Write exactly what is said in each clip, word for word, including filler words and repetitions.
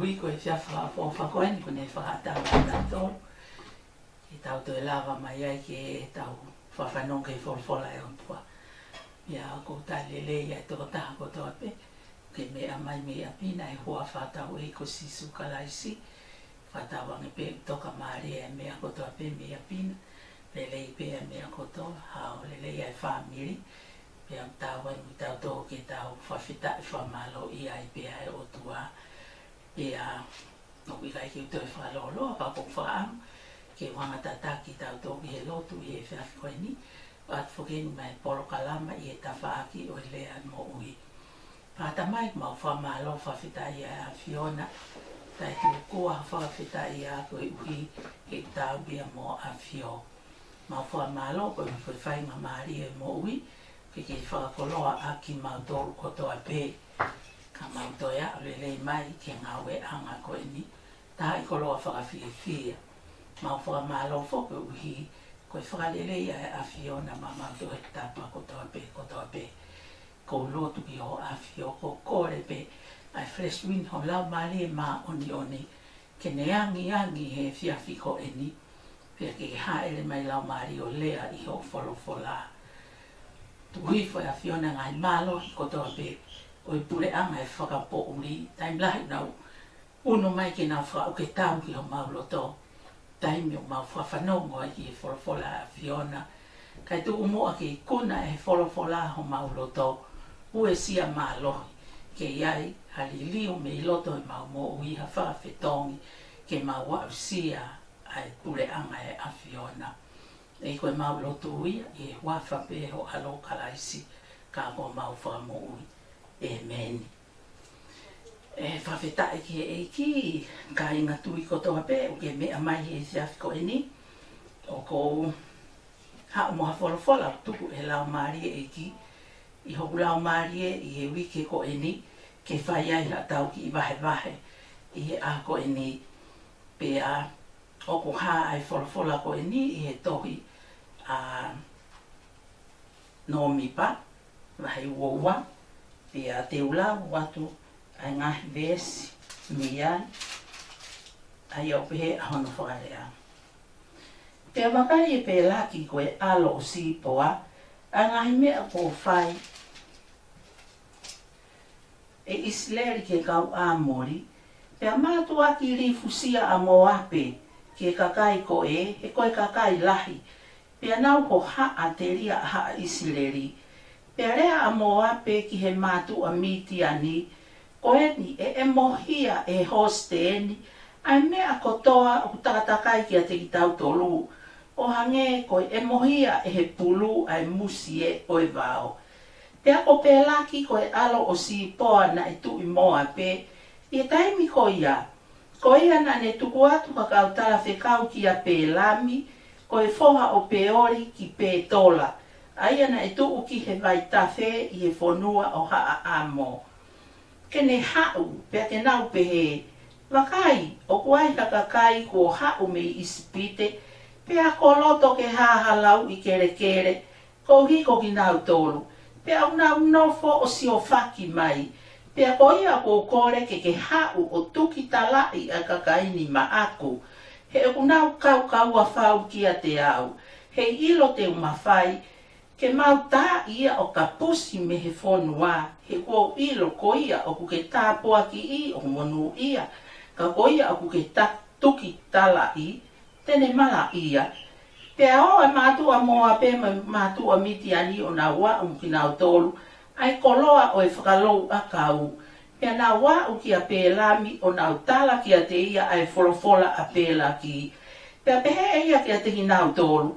Ui ko e efiafi fakaʻofoʻofa ko eni kuo ne fakaʻatā maʻatautolu ke tau toe lava mai ai ke tau fakafanongo ki he folofola ʻa e ʻOtua. Pea ʻoku ou talitali lelei ʻa e tokotaha kotoa pē ke meʻa mai mei ʻapi na ʻi he huafa ʻo hotau ʻEiki ko Sīsū Kalaisi. Fakatauange pē ʻoku tokamālie ʻa e meʻa kotoa pē mei ʻapi na. Lelei pē ʻa e meʻa kotoa, hao lelei ʻa e fāmili. Pea ʻoku tau ai mo kitautolu ke tau fakafetaʻi fakamālōʻia ai pē ʻa e ʻOtua. Pea ʻoku ʻikai ke u toe fakalōloa ka ʻoku ou fakaʻamu ke u hanga ʻo tataki kitautolu ki he lotu ʻi he efiafi ko eni. ʻOatu foki eni mai e polokalama ʻi he tafaʻaki ʻo e lea moʻui. Pea Tamai, mau fakamālō fakafetaʻi ʻa e ʻAfiona. Taʻetuku ha fakafetaʻi ʻa koeʻuhi ke tau pea mo ʻAfio. Mau fakamālō koeʻuhi ko e faingamālie ʻo e moʻui ke ke fakakoloa ʻaki kimautolu kotoa pē. Ka mau toe aʻu lelei mai ki he ngāueʻanga ko eni, taha ʻi he koloa fakafiefia. Mau fakamālō foki koeʻuhi ko e fakalelei ʻa e ʻAfiona maʻamautolu he tapa kotoa pē, kotoa pē. ʻOku ou lotu ki hoʻo ʻAfio, ʻoku ou kole pē ʻa e fresh wind ho Laumālie Māʻoniʻoni ke ne angiangi he efiafi ko eni, pea ke ke hāʻele mai Laumālie ʻo lea ʻi hoʻo folofola. Tuku hifo ʻe ʻAfiona e ngaahi mālohi kotoa pē ʻo e puleʻanga ʻo e fakapoʻuli, taimi lahi ʻoku nau ʻunu mai ke nau fakakaukau ki homau loto. Taimi ʻoku mau fakafanongo ai ki he folofola ʻa e ʻAfiona, kae tuku muʻa ke ikuna ʻe he folofola homau loto uesia mālohi, ke ʻi ai ha liliu mei loto ʻi heʻemau moʻui, ha fakafetongi ke mau aʻusia ʻa e puleʻanga ʻo e ʻAfiona. ʻEiki, ko ʻemau lotu ia ʻi he huafa pē ho ʻAlo Kalaisi, ka ko homau Fakamoʻui. ʻĒmeni. ʻE fakafetaʻi ki he ʻEiki, kāinga tui kotoa pē ʻoku ke meʻa mai he efiafi ko eni. ʻOku ou haʻu mo ha folofola ʻoku tuku ʻe he Laumālie ʻo e ʻEiki ʻi hoku laumālie ʻi he uike ko eni, ke fai ai haʻatau kiʻi vahevahe ʻi he ʻaho ko eni. Pea ʻoku hā ʻa e folofola ko eni ʻi he tohi ʻa Nōmipa, vahe uaua, pea te u lau atu ʻa e ngaahi veesi mei ai, ʻa ia ʻoku pehē ʻa hono fakalea. Pea vakai, ʻe Pēlaki ko e ʻalo ʻo Sipoa, ʻa e ngaahi meʻa kuo fai ʻe ʻIsileli ki he kau ʻAmoli, pea mātuʻaki lifusia ʻa Mōape ki he kakai ko ē, he ko e kakai lahi, pea nau hohaʻa telia ʻa haʻa ʻIsileli. Pea lea ʻa Mōape ki he mātuʻa Mitiani, Ko eni, ʻe ʻemohia ʻe he hositeni ʻa e meʻa kotoa ʻoku takatakai kiate kitautolu, ʻo hangē ko e ʻemohia ʻe he pulu ʻa e musie ʻo e vao. Pea ko Pēlaki ko e ʻalo ʻo Sipoa naʻe tuʻi Mōape ʻi he taimi ko ia. Ko ia naʻa ne tuku atu ha kau talafekau kia Pēlami, ko e foha ʻo Peoli ki Pētola, ʻa ia naʻe tuʻu ki he vaitafe ʻi he fonua ʻo Haʻa ʻAmo, ke ne haʻu, pea te nau pehē, Vakai, ʻoku ai ha kakai kuo haʻu mei ʻIsipite, pea ko loto ke hā ha lauʻi kelekele koeʻuhi ko kinautolu, pea ʻoku nau nofo ʻo siofaki mai. Pea ko ia ʻoku ou kole ke ke haʻu ʻo tukitalaʻi ʻa e kakai ni maʻaku, he ʻoku nau kaukaua fau kiate au, heiʻilo te u mafai ke mau taaʻi ia ʻo kapusi mei he fonua, he ʻoku ou ʻilo ko ia ʻoku ke tāpuakiʻi ʻo monūʻia, ka ko ia ʻoku ke ta-, tukitalaʻi, te ne malaʻia. Pea ō ʻa e mātuʻa Mōape mo e mātuʻa Mitiani ʻo nau aʻu mo kinautolu ʻa e koloa ʻo e fakalouʻakau. Pea nau aʻu kia Pēlami ʻo nau tala kiate ia ʻa e folofola ʻa Pēlaki. Pea pehē ʻe ia kiate kinautolu,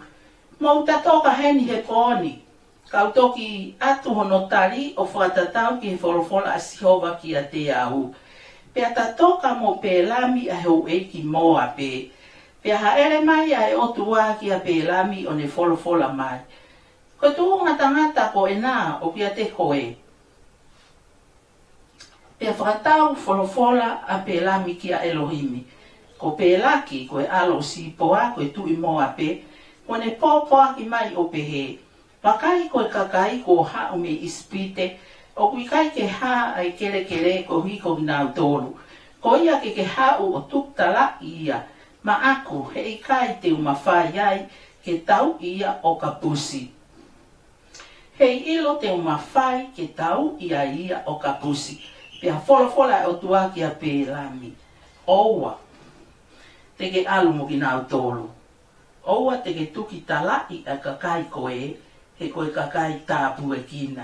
Mou ta toka heni he pō ni, kau toki ʻatu hono tali ʻo fakatatau ki he folofola ʻa Sihova kiate au. Pea ta toka mo Pēlami ʻa e houʻeiki Mōape. Pea hāʻele mai ʻa e ʻOtua kia Pēlami ʻo ne folofola mai, Ko e tuʻunga tangata ko ena ʻoku ʻiate koe. Pea fakatau folofola ʻa Pēlami kia ʻElohimi, Ko Pēlaki, ko e ʻalo ʻo Sipoa, ko e tuʻi Mōape, kuo ne pōpoaki mai ʻo pehē, Vakai, ko e kakai kuo haʻu mei ʻIsipite, ʻoku ʻikai ke hā ʻa e kelekele koeʻuhi ko kinautolu, Ko ia ke ke haʻu ʻo tukutalaʻi ia maʻaku, he ʻikai te u mafai ai ke tauʻi ia ʻo kapusi. He ʻi ʻilo te u mafai ke tauʻi ai ia ʻo kapusi. Pea folofola ʻa e ʻOtua kia Pēlami, ʻOua te ke ʻalu mo kinautolu. ʻOua te ke tukutalaʻi ʻa e kakai ko ē, he ko e kakai tāpuekina.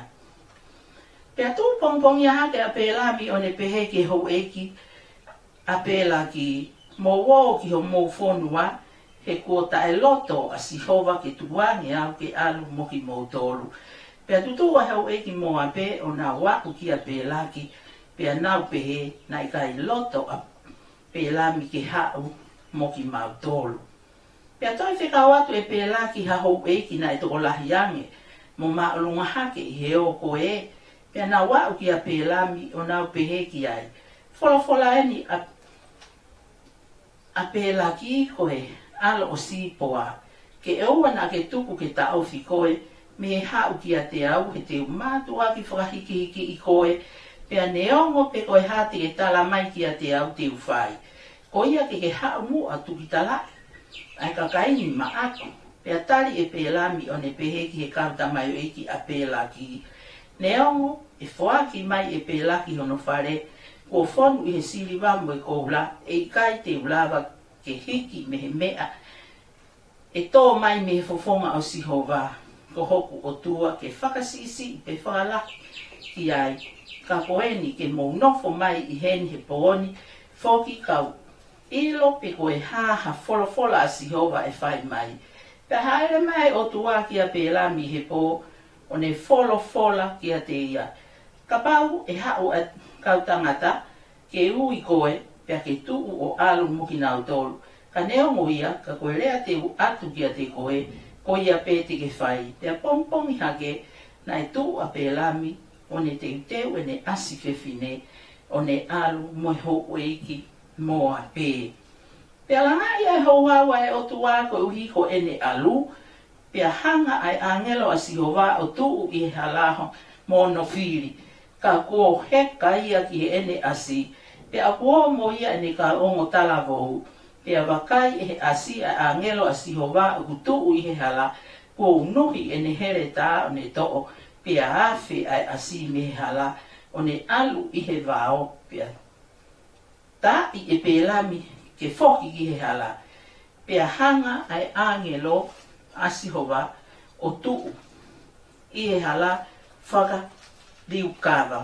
Pea tuʻu pongipongia hake ʻa Pēlami ʻo ne pehē ki he houʻeiki ʻa Pēlaki, Mou ō ki homou fonua, he kuo taʻeloto ʻa Sihova ke tukuange au ke ʻalu mo kimoutolu. Pea tutuʻu ʻa e houʻeiki Mōape ʻo nau aʻu kia Pēlaki, pea nau pehē, Naʻe ʻikai loto ʻa Pēlami ke haʻu mo kimautolu. Pea toe fekau atu ʻe Pēlaki ha houʻeiki naʻe tokolahi ange mo māʻolunga hake ʻi he ʻaho ko ē, pea nau aʻu kia Pēlami ʻo nau pehē ki ai, Folofola eni ʻa, ʻa Pēlaki ko e ʻalo ʻo Sipoa, Ke ʻoua naʻa ke tuku ke taʻofi koe mei he haʻu kiate au, he te u mātuʻaki fakahikihikiʻi koe, pea neongo pe ko e hā te ke tala mai kiate au te u fai. Ko ia ke ke haʻu muʻa tukutalaʻi ʻa e kakai ni maʻaku. Pea tali ʻe Pēlami ʻo ne pehē ki he kau tamaioʻeiki ʻa Pēlaki, Neongo ʻe foaki mai ʻe Pēlaki hono fale kuo fonu ʻi he siliva mo e koula, ʻe ʻikai te u lava ke hiki mei he meʻa ʻe tō mai mei he fofonga ʻo Sihova ko hoku ʻOtua ke fakasiʻisiʻi pe fakalahi ki ai. Ka ko eni ke mou nofo mai ʻi heni he pō ni foki, kau ʻilo pe ko e hā ha folofola ʻa Sihova ʻe fai mai. Pea hāʻele mai ʻa e ʻOtua kia Pēlami he pō, ʻo ne folofola kiate ia, Kapau ʻe haʻu ʻa e kau tangata ke ui koe, pea ke tuʻu ʻo ʻalu mo kinautolu. Ka neongo ia, ka ko e lea te u ʻatu kiate koe, ko ia pē te ke fai. Pea pongipongi hake, naʻe tuʻu ʻa Pēlami, ʻo ne teuteu ʻene ʻasi fefine, ʻo ne ʻalu mo e houʻeiki Mōape. Pea langaʻi ʻa e houhau ʻa e ʻOtua koeʻuhi ko ʻene ʻalu, pea hanga ʻa e ʻāngelo ʻa Sihova ʻo tuʻu ʻi he hala mo hono fili, ka kuo heka ia ki heʻene ʻasi. Pea ʻoku ō mo ia ʻene kau ongo talavou, pea vakai ʻe he ʻasi ʻa e ʻāngelo ʻa Sihova ʻoku tuʻu ʻi he hala, kuo unuhi ʻene heletā ʻo ne toʻo, pea afe ʻa e ʻasi mei he hala, ʻo ne ʻalu ʻi he vao, pea taaʻi ʻe Pēlami ke foki ki he hala. Pea hanga ʻa e ʻāngelo ʻa Sihova ʻo tuʻu ʻi he hala fakaliukava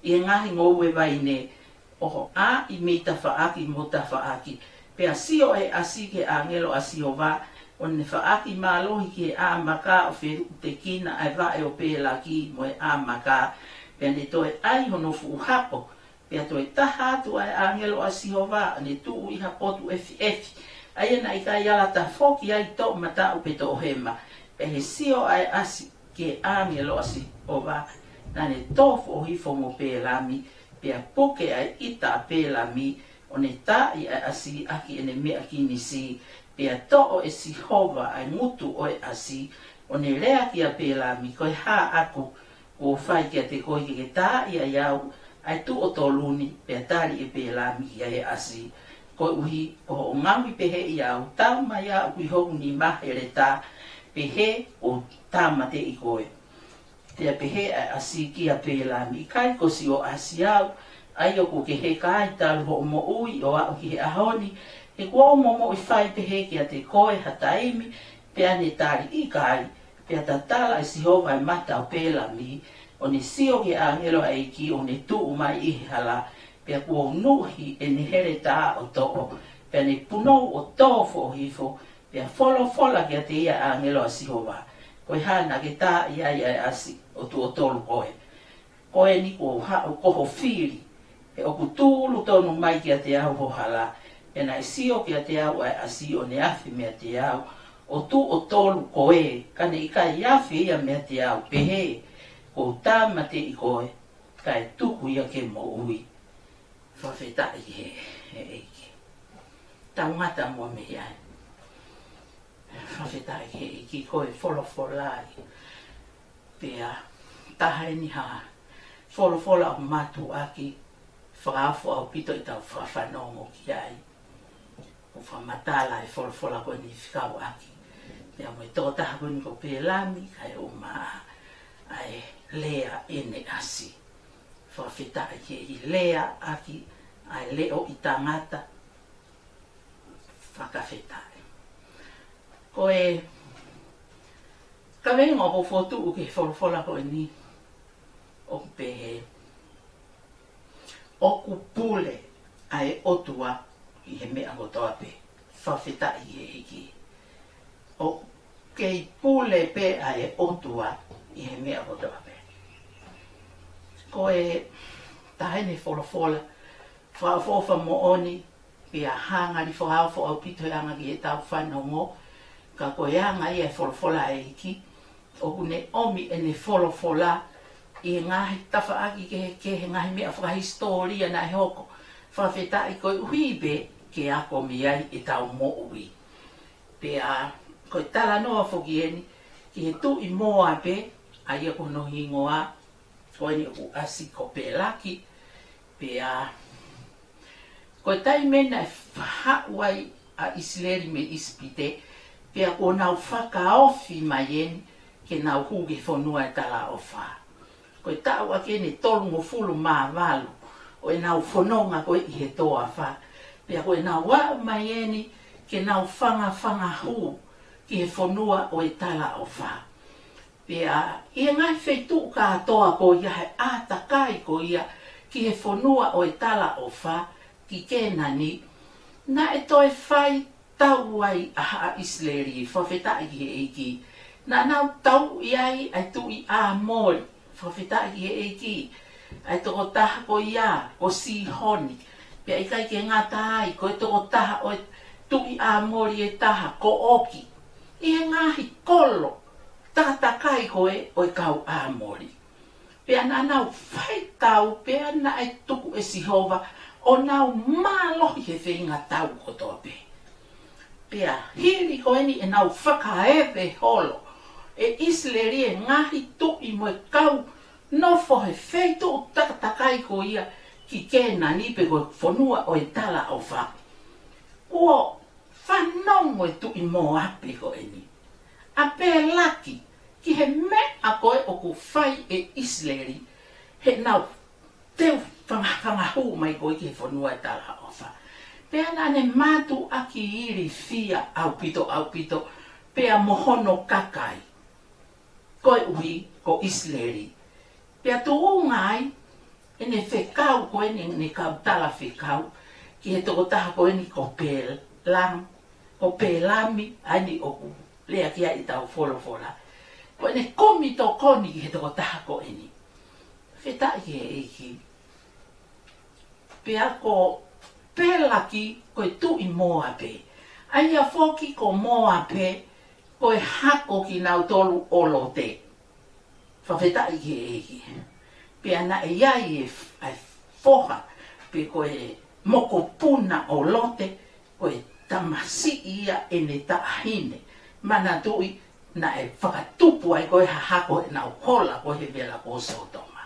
ʻi he ngaahi ngoue vaine, ʻo ʻai mei tafaʻaki mo tafaʻaki. Pea sio ʻa e ʻasi ki he ʻāngelo ʻa Sihova, ʻo ne faʻaki mālohi ki he ʻā maka, ʻo feluʻutekina ʻa e vaʻe ʻo Pēlaki mo e ʻā maka, pea ne toe ʻai hono fuʻu hapo. Pea toe taha atu ʻa e ʻāngelo ʻa Sihova, ʻo ne tuʻu ʻi ha potu ʻefiʻefi, ʻa ia naʻe ʻikai ala tafoki ai toʻomataʻu pe toʻohema. Pea ʻi he sio ʻa e ʻasi ki he ʻāngelo ʻa Sihova, naʻa ne tō foʻohifo mo Pēlami, pea puke ʻa e ʻita ʻa Pēlami, ʻo ne taaʻi ʻa e ʻasi ʻaki ʻene meʻa kinisi. Pea toʻo ʻe Sihova ʻa e ngutu ʻo e ʻasi, ʻo ne lea kia Pēlami, Ko e hā ʻaku kuo u fai kiate koe ke ke taaʻi ai au ʻa e tuʻo tolu ni? Pea tali ʻe Pēlami ia ʻe he ʻasi, Koeʻuhi ko hoʻo ngaohi pehē ʻi au, tau mai au ki hoku nima heletā, pehē kuo u tāmateʻi koe. Pea pehē ʻa e ʻasi kia Pēlami, ʻIkai ko siʻo ʻasi au, ʻa ia ʻoku ke heka ai talu hoʻo moʻui ʻo aʻu ki he ʻaho ni? He kuo u momoʻi fai pehē kiate koe ha taimi? Pea ne tali, ʻIkai. Pea tatala ʻe Sihova ʻa e mata ʻo Pēlami, ʻo ne sio ki he ʻāngelo ʻa e ʻEiki ʻo ne tuʻu mai ʻi he hala, pea kuo unuhi ʻene heletā ʻo toʻo, pea ne punou ʻo tō foʻohifo, pea folofola kiate ia ʻa e ʻāngelo ʻa Sihova, Ko e hā naʻa ke taaʻi ai ʻa e ʻasi ʻo tuʻo tolu koe? Ko eni kuo u haʻu ko ho fili, he ʻoku tūʻulutonu mai kiate au ho hala, pea naʻe sio kiate au ʻa e ʻasi ʻo ne afe meiate au ʻo tuʻo tolu koe, ka ne ʻikai afe ia meiate au, pehē kuo u tāmateʻi koe, kae tuku ia ke moʻui. Fakafetaʻi ki he, he ʻEiki. Tau ngata muʻa mei ai. Fakafetaʻi ki he ʻEiki, ko e folofola ia. Pea taha eni ha folofola ʻoku mātuʻaki Fakaofo ʻaupito ʻetau fakafanongo ki ai. ʻOku fakamatala e folofola ko eni fekauʻaki ia mo e tokotaha ko eni ko Pelami, kae ʻumaʻā ʻa e lea ʻEneasi. Fakafetaʻi ki he ʻEiki. Lea ʻaki ʻa e leʻo ʻi tangata. Fakafetaʻi. Ko e kaveinga ʻoku fotu ki he folofola ko eni ʻoku pehē: ʻOku pule ʻa e ʻOtua ʻi he meʻa kotoa pē. Fakafetaʻi ki he ʻEiki. ʻOku kei pule pē ʻa e ʻOtua ʻi he meʻa kotoa pē. Ko e taha eni e folofola fakaʻofoʻofa moʻoni, pea hanga ʻo fakaofo ʻaupito e anga ki heʻetau fanongo, ka ko e anga ia e folofola ʻa e ʻEiki, ʻoku ne ʻomi ʻene folofola ʻi he ngaahi tafaʻaki kehekehe, ngaahi meʻa fakahisitōlia naʻe hoko. Fakafetaʻi, koeʻuhi pē ke ako mei ai ʻetau moʻui. Pea ko e talanoa foki eni ki he tuʻi Moape, ʻa ia ko hono hingoa ko eni ʻoku ʻasi ko Pelaki. Pea ko e taimi naʻe faʻu ai ʻa ʻIsileli mei ʻIsipite, pea kuo nau fakaofi mai eni ke nau hū ki he fonua ʻo e talaʻofa. Ko e taʻu ʻaki eni ʻe tolungofulu mā valu ʻo ʻenau fononga ko ē ʻi he toafa. Pea ko ʻenau aʻu mai eni ke nau fangafanga hū ki he fonua ʻo e talaʻofa. Pea ʻi he ngaahi feituʻu kātoa ko ia he ʻātakai ko ia ki he fonua ʻo e talaʻofa, ki Kēnani, naʻe toe fai tau ai ʻa haʻa ʻIsileli, fakafetaʻi ki he ʻEiki. Naʻa nau tauʻi ai ʻa e tuʻi ʻAmoli, fakafetaʻi ki he ʻEiki. ʻA e tokotaha ko ia ko Sihoni, pea ʻikai ke ngata ai, ko e tokotaha ʻo e tuʻi ʻAmoli ʻe taha ko ʻOki, ʻi he ngaahi kolo takatakai ko ē ʻo e kau ʻAmoli. Pea naʻa nau fai tau, pea naʻe tuku ʻe Sihova ʻo nau mālohi he feinga tau kotoa pē. Pea hili ko eni ʻenau fakaeve holo ʻe ʻIsileli e ngaahi tuʻi mo e kau nofo he feituʻu takatakai ko ia ki Kēnani pe ko e fonua ʻo e talaʻofa, kuo fanongo e tuʻi Moape ko eni, ʻa Pelaki, ki he meʻa ko ē ʻoku fai ʻe ʻIsileli heʻenau teu fanga-, fangahū mai ko ē ki he fonua ʻo e talaʻofa. Pea naʻa ne mātuʻaki ilifia ʻaupito, ʻaupito, pea mo hono kakai, koeʻuhi ko ʻIsileli. Pea tuʻunga ai ʻene fekau ko eni, ʻene kau talafekau ki he tokotaha ko eni ko Pelam-, ko Pelami, ʻa eni ʻoku lea ki ai ʻetau folofola. Ko ʻene kumi tokoni ki he tokotaha ko eni. Fakafetaʻi ki he ʻEiki. Pea ko Pelaki ko e tuʻi Moape. ʻA ia foki ko Moape, ko e hako kinautolu ʻo Lote. Fakafetaʻi ki he ʻEiki. Pea naʻe ʻi ai e f-, ʻa e foha, pe ko e mokopuna ʻo Lote, ko e tamasiʻi ia ʻene taʻahine. Manatuʻi naʻe fakatupu ai ko ē ha hako heʻenau hola ko ē he vela ko Sōtoma.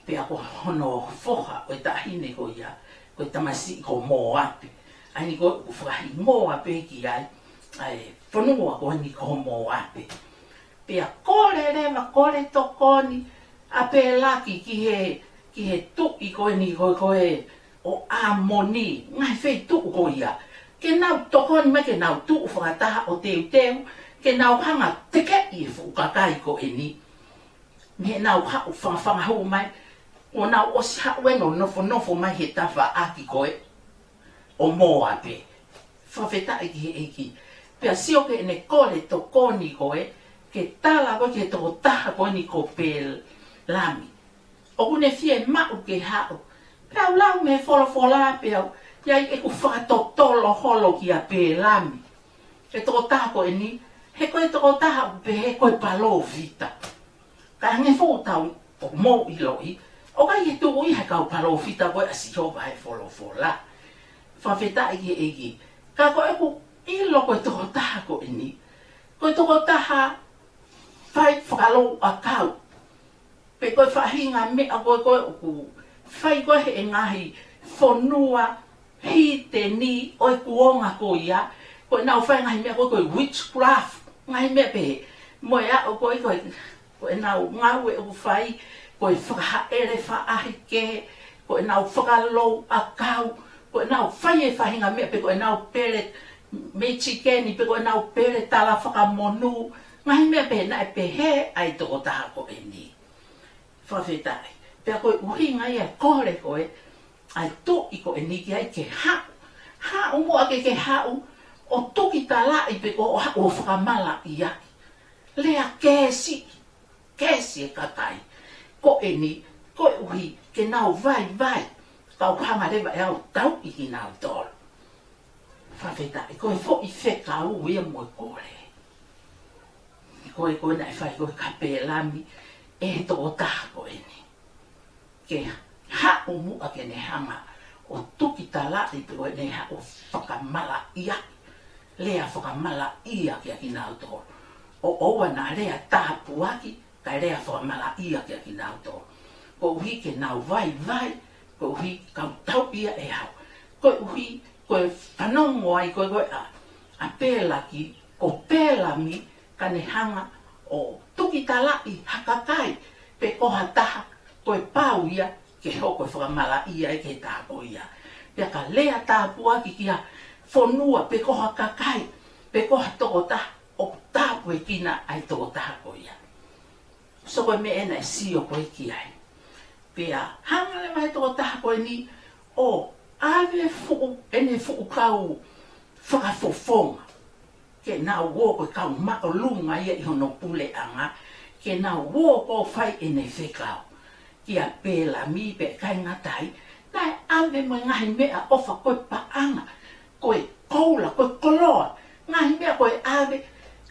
Pea ko hono foha ʻo e taʻahine ko ia, ko e tamasiʻi ko Moape. ʻA eni ko ē ʻoku fakahingoa pē ki ai ʻa e fonua ko eni ko Moape. Pea kole leva, kole tokoni ʻa Pelaki ki he, ki he tuʻi ko eni ko, ko ē ʻo ʻAmoni, ngaahi feituʻu ko ia, ke nau tokoni mai, ke nau tuʻu fakataha ʻo teuteu ke nau hanga ʻo tekeʻi e fuʻu kakai ko eni. Mei heʻenau haʻu fangafanga hū mai, kuo nau ʻosi haʻu eni ʻo nofonofo mai he tafaʻaki ko ē ʻo Moape. Fakafetaʻi ki he ʻEiki. Pea sio ki heʻene kole tokoni ko ē, ke tala ko ē ki he tokotaha ko eni ko Pelami, ʻoku ne fiemaʻu ke haʻu. Pea u lau mei he folofola, pea u, ʻi ai ʻeku fakatotolo holo kia Pelami, e tokotaha ko eni, he ko e tokotaha ʻoku pehē ko e palōfita. Ka hangē foki ʻoku tau, ʻoku mou ʻiloʻi, ʻoku ʻikai ke tuʻu ia he kau palōfita ko ē ʻa Sihova he folofola. Fakafetaʻi ki he ʻEiki. Ka ko ʻeku ʻilo ko e tokotaha ko eni, ko e tokotaha fai fakalouʻakau, pe ko e faʻahinga meʻa ko ē ko ē ʻoku fai ko ē he ngaahi fonua hiteni ʻo e kuonga ko ia, ko ʻenau fai ngaahi meʻa ko ē ko e witchcraft, ngaahi meʻa pehē. Mo e aʻu ko ē ko e, ko ʻenau ngāue ʻoku fai, ko e fakahaʻele faʻahike, ko ʻenau fakalouʻakau, ko ʻenau fai e faʻahinga meʻa pē, ko ʻenau pele mejikeni, pe ko ʻenau pele tala fakamonū, ngaahi meʻa pehē, naʻe pehē ʻa e tokotaha ko eni. Fakafetaʻi. Pea ko e ʻuhinga ia e kole ko ē ʻa e tuʻi ko eni ki ai ke haʻu. Haʻu muʻa ke ke haʻu ʻo tukitalaʻi pe ko e haʻu ʻo fakamalaʻiaʻi. Lea kesi, kesi e kakai ko eni, koeʻuhi ke nau vaivai, kau hanga leva ʻe au tauʻi kinautolu. Fakafetaʻi, ko e foʻi fekau ia mo e kole. Ko e, ko e naʻe fai ko ē kia Pelami ʻe he tokotaha ko eni. Ke haʻu muʻa ke ne hanga ʻo tukitalaʻi pe ko ʻene haʻu ʻo fakamalaʻia. Lea fakamalaʻia kia kinautolu. ʻO ʻoua naʻa lea tāpuaki, kae lea fakamalaʻia kia kinautolu. Koeʻuhi ke nau vaivai, koeʻuhi kau tauʻi ia ʻe au. Koeʻuhi, ko e fanongo ai ko ē ko ē ʻa, ʻa Pelaki, ko Pelami, ka ne hanga ʻo tukitalaʻi ha kakai, pe ko ha taha, ko e pau ia ke hoko e fakamalaʻia ia ki he taha ko ia. Pea ka lea tāpuaki ki ha fonua, pe ko ha kakai, pe ko ha tokotaha, ʻoku tāpuekina ʻa e tokotaha ko ia. So ko e meʻa ena ʻe sio ko ē ki ai. Pea hanga leva he tokotaha ko eni ʻo ʻave fuʻu, ʻene fuʻu kau fakafofonga. Ke nau ō ko e kau māʻolunga ia ʻi hono puleʻanga. Ke nau ō ko ē ʻo fai ʻene fekau. Kia Pelami pea ʻikai ngata ai. Naʻe ʻave mo e ngaahi meʻaʻofa ko e paʻanga. Ko e koula, ko e koloa. Ngaahi meʻa ko e ʻave.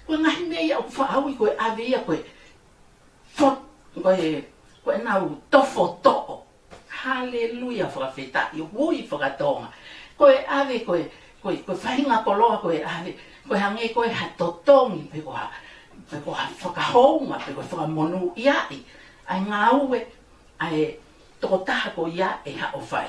Ko e ngaahi meʻa ia ʻoku faʻa ui ko e ʻave ia ko e fo-, ko e, ko ʻenau tofotoʻo. Haleluia, fakafetaʻi, ui fakatonga. Ko e ʻave, ko e, ko e, ko e faʻahinga koloa, ko e ʻave, ko e hangē ko e ha totongi, pe ko ha, pe ko ha fakahounga, pe ko e fakamonūʻiaʻi ʻa e ngāue ʻa e tokotaha ko ia ʻe haʻu ʻo fai.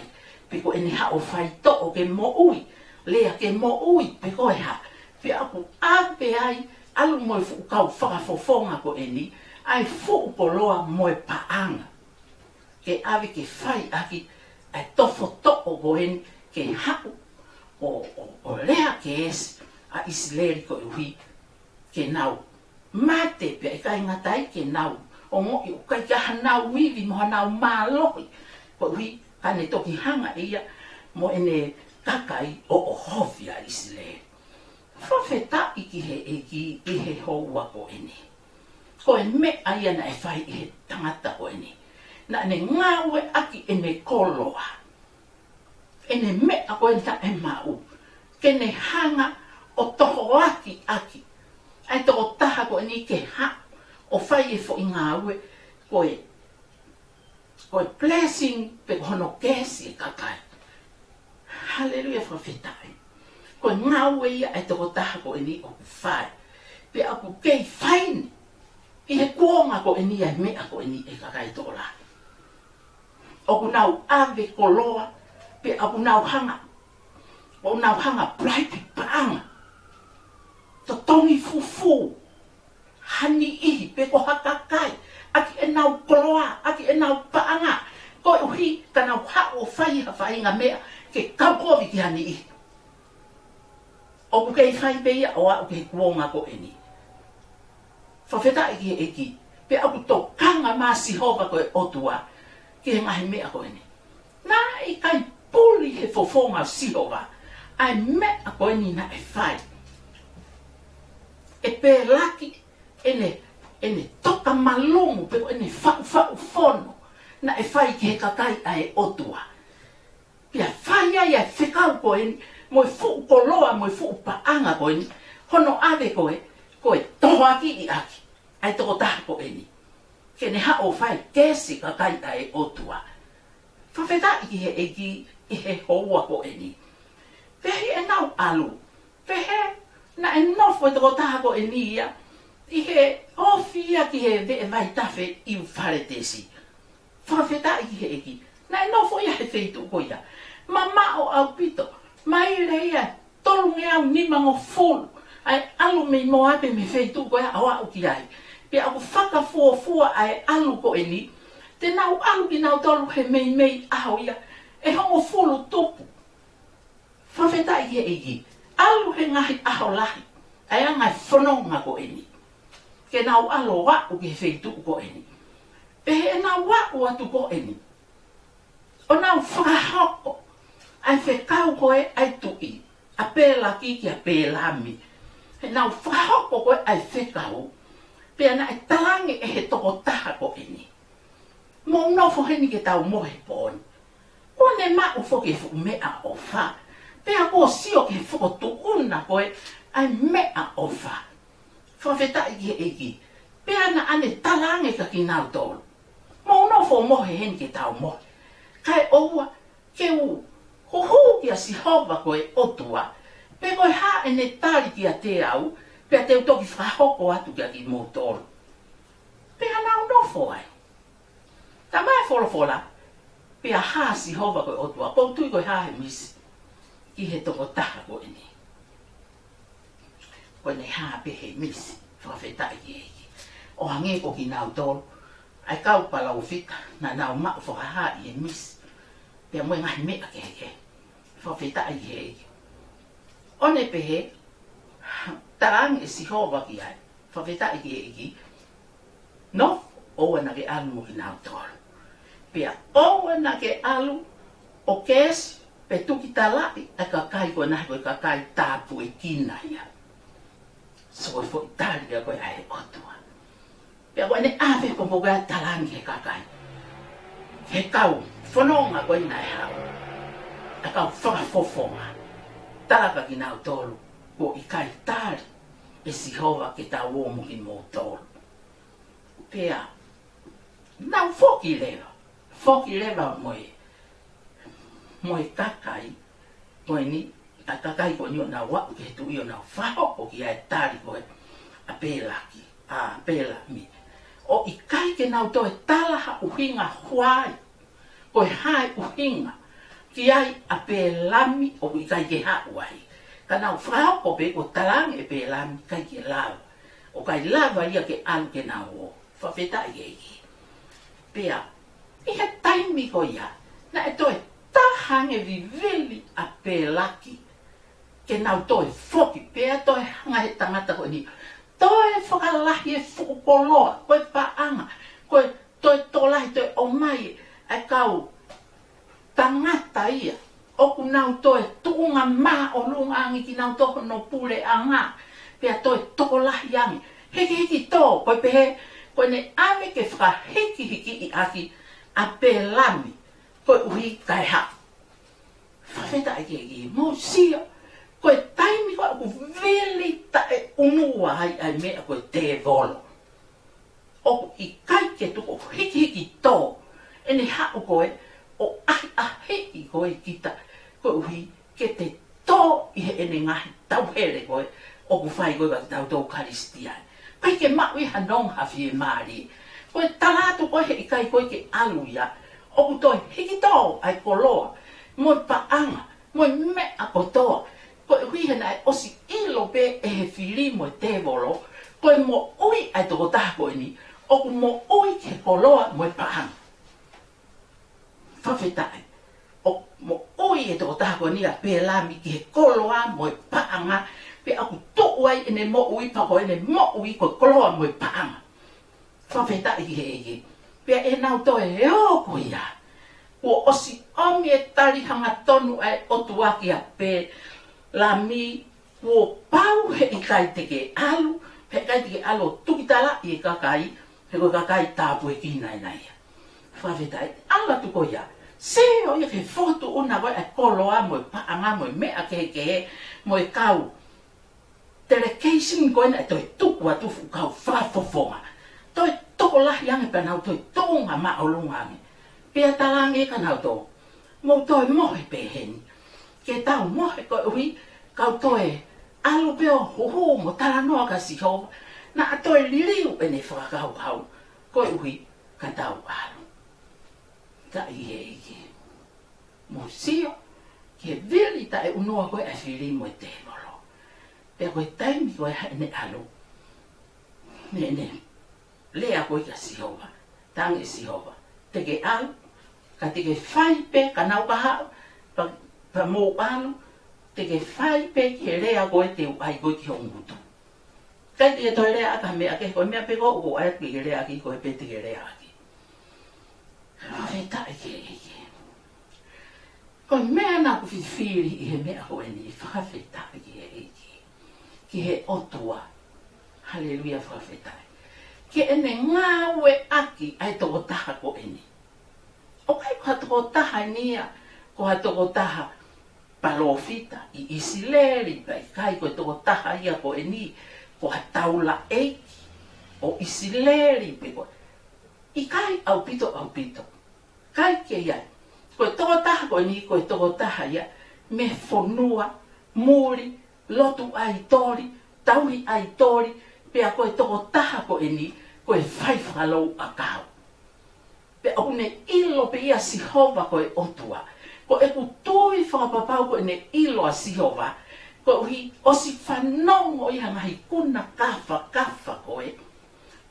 Pe ko ʻene haʻu ʻo faitoʻo ke moʻui, lea ke moʻui, pe ko e hā. Pea ʻoku ʻave ai, ʻalu mo e fuʻu kau fakafofonga ko eni, ʻa e fuʻu koloa mo e paʻanga. Ke ʻave ke fai ʻaki ʻa e tofotoʻo ko eni ke haʻu ʻo, ʻo, ʻo lea kesi ʻa ʻIsileli koeʻuhi ke nau mate pea ʻikai ngata ai ke nau ongoʻi ʻoku ʻikai ke ʻi ai hanau ivi mo hanau mālohi. Koeʻuhi ka ne toki hanga ʻe ia mo ʻene kakai ʻo ʻohofi ʻa ʻIsileli. Fakafetaʻi ki he ʻEiki ʻi he houa ko eni. Ko e meʻa ia naʻe fai ʻe he tangata ko eni. Naʻa ne ngāueʻaki ʻene koloa, ʻene meʻa ko ē naʻe maʻu, ke ne hanga ʻo tohoakiʻaki ʻa e tokotaha ko eni ke haʻu ʻo fai e foʻi ngāue ko e, ko e blessing pe ko hono kesi e kakai. Haleluia, fakafetaʻi. Ko e ngāue ia ʻa e tokotaha ko eni ʻoku fai. Pea ʻoku kei fai ni ʻi he kuonga ko eni ʻa e meʻa ko eni ʻe kakai tokolahi. ʻOku nau ʻave koloa, pea ʻoku nau hanga, ʻoku nau hanga bribe paʻanga. Totongi fufū ha niʻihi pe ko ha kakai ʻaki ʻenau koloa, ʻaki ʻenau paʻanga, koeʻuhi ka nau haʻu ʻo fai ha faʻahinga meʻa ke kaukovi ki ha niʻihi. ʻOku kei fai pē ia ʻo aʻu ki he kuonga ko eni. Fakafetaʻi ki he ʻEiki. Pea ʻoku tokanga mai Sihova ko e ʻOtua ki he ngaahi meʻa ko eni. Naʻe ʻikai puli he fofonga ʻo Sihova ʻa e meʻa ko eni naʻe fai ʻe Pelaki, ʻene, ʻene toka malumu pe ko ʻene faʻufaʻu fono naʻe fai ki he kakai ʻa e ʻOtua. Pea fai ai ʻa e fekau ko eni, mo e fuʻu koloa, mo e fuʻu paʻanga ko eni, hono ʻave ko ē, ko e tohoakiʻi ʻaki ʻa e tokotaha ko eni. Ke ne haʻu ʻo fai kesi kakai ʻa e ʻOtua. Fakafetaʻi ki he ʻEiki ʻi he houa ko eni. Pea ʻi heʻenau ʻalu, pehē naʻe nofo e tokotaha ko eni ia ʻi he ofi ia ki he veʻe vaitafe ʻIufaletesi. Fakafetaʻi ki he ʻEiki. Naʻe nofo ia he feituʻu ko ia. Mamaʻo ʻaupito. Maile ia tolungeau nimangofulu ʻa e ʻalu mei Moape mei he feituʻu ko ia ʻo aʻu ki ai. Pea ʻoku fakafuofua ʻa e ʻalu ko eni, te nau ʻalu kinautolu he meimei ʻaho ia ʻe hongofulu tupu. Fakafetaʻi ki he ʻEiki. ʻAlu he ngaahi ʻaho lahi ʻa e anga e fononga ko eni, ke nau ʻalu ʻo aʻu ki he feituʻu ko eni. Pea ʻi heʻenau aʻu atu ko eni, ʻo nau fakahoko ʻa e fekau ko ē ʻa e tuʻi, ʻa Pēlaki kia Pēlami. Heʻenau fakahoko ko ē ʻa e fekau, pea naʻe talaange ʻe he tokotaha ko eni, mou nofo heni ke tau mohe he pō ni. Kuo ne maʻu foki e fuʻu meʻaʻofa, pea kuo sio ki he fokotuʻuna ko ē ʻa e meʻaʻofa. Fakafetaʻi ki he ʻEiki. Pea naʻa ne talaange kia kinautolu, mou nofo mohe heni ke tau mohe, kae ʻoua ke u huhū kia Sihova ko e ʻOtua, pe ko e hā ʻene tali kiate au, pea te u toki fakahoko atu kia kimoutolu. Pea nau nofo ai. Talamai ʻe he folofola, pea hā Sihova ko e ʻOtua, ʻoku ou tui ko e hā he misi, ki he tokotaha ko eni. Ko ʻene hā pē he misi, fakafetaʻi ki he ʻEiki. ʻO hangē ko kinautolu, ʻa e kau palōfita, naʻa nau maʻu fakahā ʻi he misi, pea mo e ngaahi meʻa kehekehe. Fakafetaʻi ki he ʻEiki. ʻO ne pehē, talaange ʻe Sihova ki ai, fakafetaʻi ki he ʻEiki, nofo, ʻoua naʻa ke ʻalu mo kinautolu. Pea ʻoua naʻa ke ʻalu ʻo kesi pe tukitalaʻi ʻa e kakai ko ena he ko e kakai tāpuekina ia. So ko e foʻi tali ia ko ē ʻa e ʻOtua. Pea ko ʻene ʻave ko mo ka talaange ki he kakai, he kau fononga ko ē naʻe haʻu, ʻa e kau fakafofonga, tala kia kinautolu, kuo ʻikai tali ʻe Sihova ke tau ō mo kimoutolu. Pea nau foki leva, foki leva mo e, mo e kakai ko eni, ʻa e kakai ko eni ʻo nau aʻu ki he tuʻi ʻo nau fakahoko ki ai e tali ko ē ʻa Pēlaki, ʻa Pēlami. ʻO ʻikai ke nau toe tala ha ʻuhinga huai, ko e hā e ʻuhinga ki ai ʻa Pēlami ʻoku ʻikai ke haʻu ai. Ka nau fakahoko pē kuo talaange ʻe Pēlami ʻikai ke lava, ʻoku ʻikai lava ia ke ʻalu ke nau ō. Fakafetaʻi ki he ʻEiki. Pea ʻi he taimi ko ia, naʻe toe taha ange e vivili ʻa Pēlaki ke nau toe foki, pea toe hanga ʻe he tangata ko eni, toe fakalahi e fuʻu koloa, ko e paʻanga, ko e toe tokolahi, toe ʻomai ʻa e kau tangata ia ʻoku nau toe tuʻunga māʻolunga ange kinautolu hono puleʻanga, pea toe tokolahi ange. Hikihiki tō, ko e pehē, ko ʻene ʻave ke fakahikihikiʻi ʻaki ʻa Pēlami, koeʻuhi kae haʻu. Fakafetaʻi ki he ʻEiki, mou sio, ko e taimi ko ē ʻoku vili taʻeʻunua ai ʻa e meʻa ko e tēvolo, ʻoku ʻikai ke tuku ʻo hikihiki tō ʻene haʻu ko ē ʻo ʻahiʻahiʻi ko ē kita, koeʻuhi ke te tō ʻi heʻene ngaahi tauhele ko ē ʻoku fai ko ē kia kitautolu Kalisitiane. ʻIkai ke maʻu ʻi ha nonga ha fiemālie. Ko e tala atu ko ē he ʻikai ko ē ke ʻalu ia, ʻoku toe hiki tō ʻa e koloa mo e paʻanga mo e meʻa kotoa, koeʻuhi he naʻe ʻosi ʻilo pē ʻe he fili mo e tēvolo, ko e moʻui ʻa e tokotaha ko eni, ʻoku moʻui ki he koloa mo e paʻanga. Fakafetaʻi. ʻOku moʻui e tokotaha ko eni ʻa Pēlami ki he koloa mo e paʻanga, pea ʻoku tuʻu ai ʻene moʻui pea ko ʻene moʻui ko e koloa mo e paʻanga. Fakafetaʻi ki he ʻEiki. Pea ʻi heʻenau toe ō ko ia, kuo ʻosi ʻomi e tali hangatonu ʻa e ʻOtua kia Pēlami, kuo pau he ʻikai te ke ʻalu, he ʻikai te ke ʻalu ʻo tukitalaʻi e kakai, he ko e kakai tāpuekina ena ia. Fakafetaʻi, ʻalu atu ko ia, sio ia ki he fokotuʻuna ko ē ʻa e koloa mo e paʻanga mo e meʻa kehekehe mo e kau delegation ko ē naʻe toe tuku atu, fuʻu kau fakafofonga. Toe tokolahi ange pea nau toe tuʻunga māʻolunga ange. Pea talaange kia nautolu, mou toe mohe pē heni. Ke tau mohe koeʻuhi kau toe ʻalu pē ʻo huhū mo talanoa kia Sihova, naʻa toe liliu ʻene fakakaukau koeʻuhi ka tau ʻalu. Ka ʻi he ʻEiki. Mou sio ki he vili taʻeʻunua ko ē ʻa e fili mo e tēvolo. Pea ko e taimi ko ē ʻene ʻalu, ne, ne lea ko ē kia Sihova, tangi Sihova, te ke ʻalu, ka te ke fai pē, ka nau ka haʻu, pea, pea mou ʻalu, te ke fai pē ki he lea ko ē te u ʻai ko ē ki ho ngutu. Kae te ke toe lea ʻaki ha meʻa kehe, ko e meʻa pē ko ē ʻoku ou ʻai atu ke ke lea ʻaki, ko ē pē te ke lea ʻaki. Fakafetaʻi ki he ʻEiki. Ko e meʻa naʻa ku fifili ʻi he meʻa ko eni, fakafetaʻi ki he ʻEiki. Ki he ʻOtua. Haleluia, fakafetaʻi. Ke ʻene ngāueʻaki ʻa e tokotaha ko eni. ʻOku ʻikai ko ha tokotaha eni ia, ko ha tokotaha palōfita ʻi ʻIsileli, pea ʻikai ko e tokotaha ia ko eni, ko ha taulaʻeiki ʻo ʻIsileli, pe ko e ʻikai ʻaupito, ʻaupito. ʻIkai ke ʻi ai. Ko e tokotaha ko eni, ko e tokotaha ia mei he fonua muli, lotu ʻaitoli, tauhi ʻaitoli, pea ko e tokotaha ko eni, ko e fai fakalouʻakau. Pea ʻoku ne ʻilo pē ia Sihova ko e ʻOtua. Ko ʻeku tui fakapapau ko ʻene ʻilo ʻa Sihova, koeʻuhi ʻosi fanongo ia he ngaahi kuna kafakafa ko ē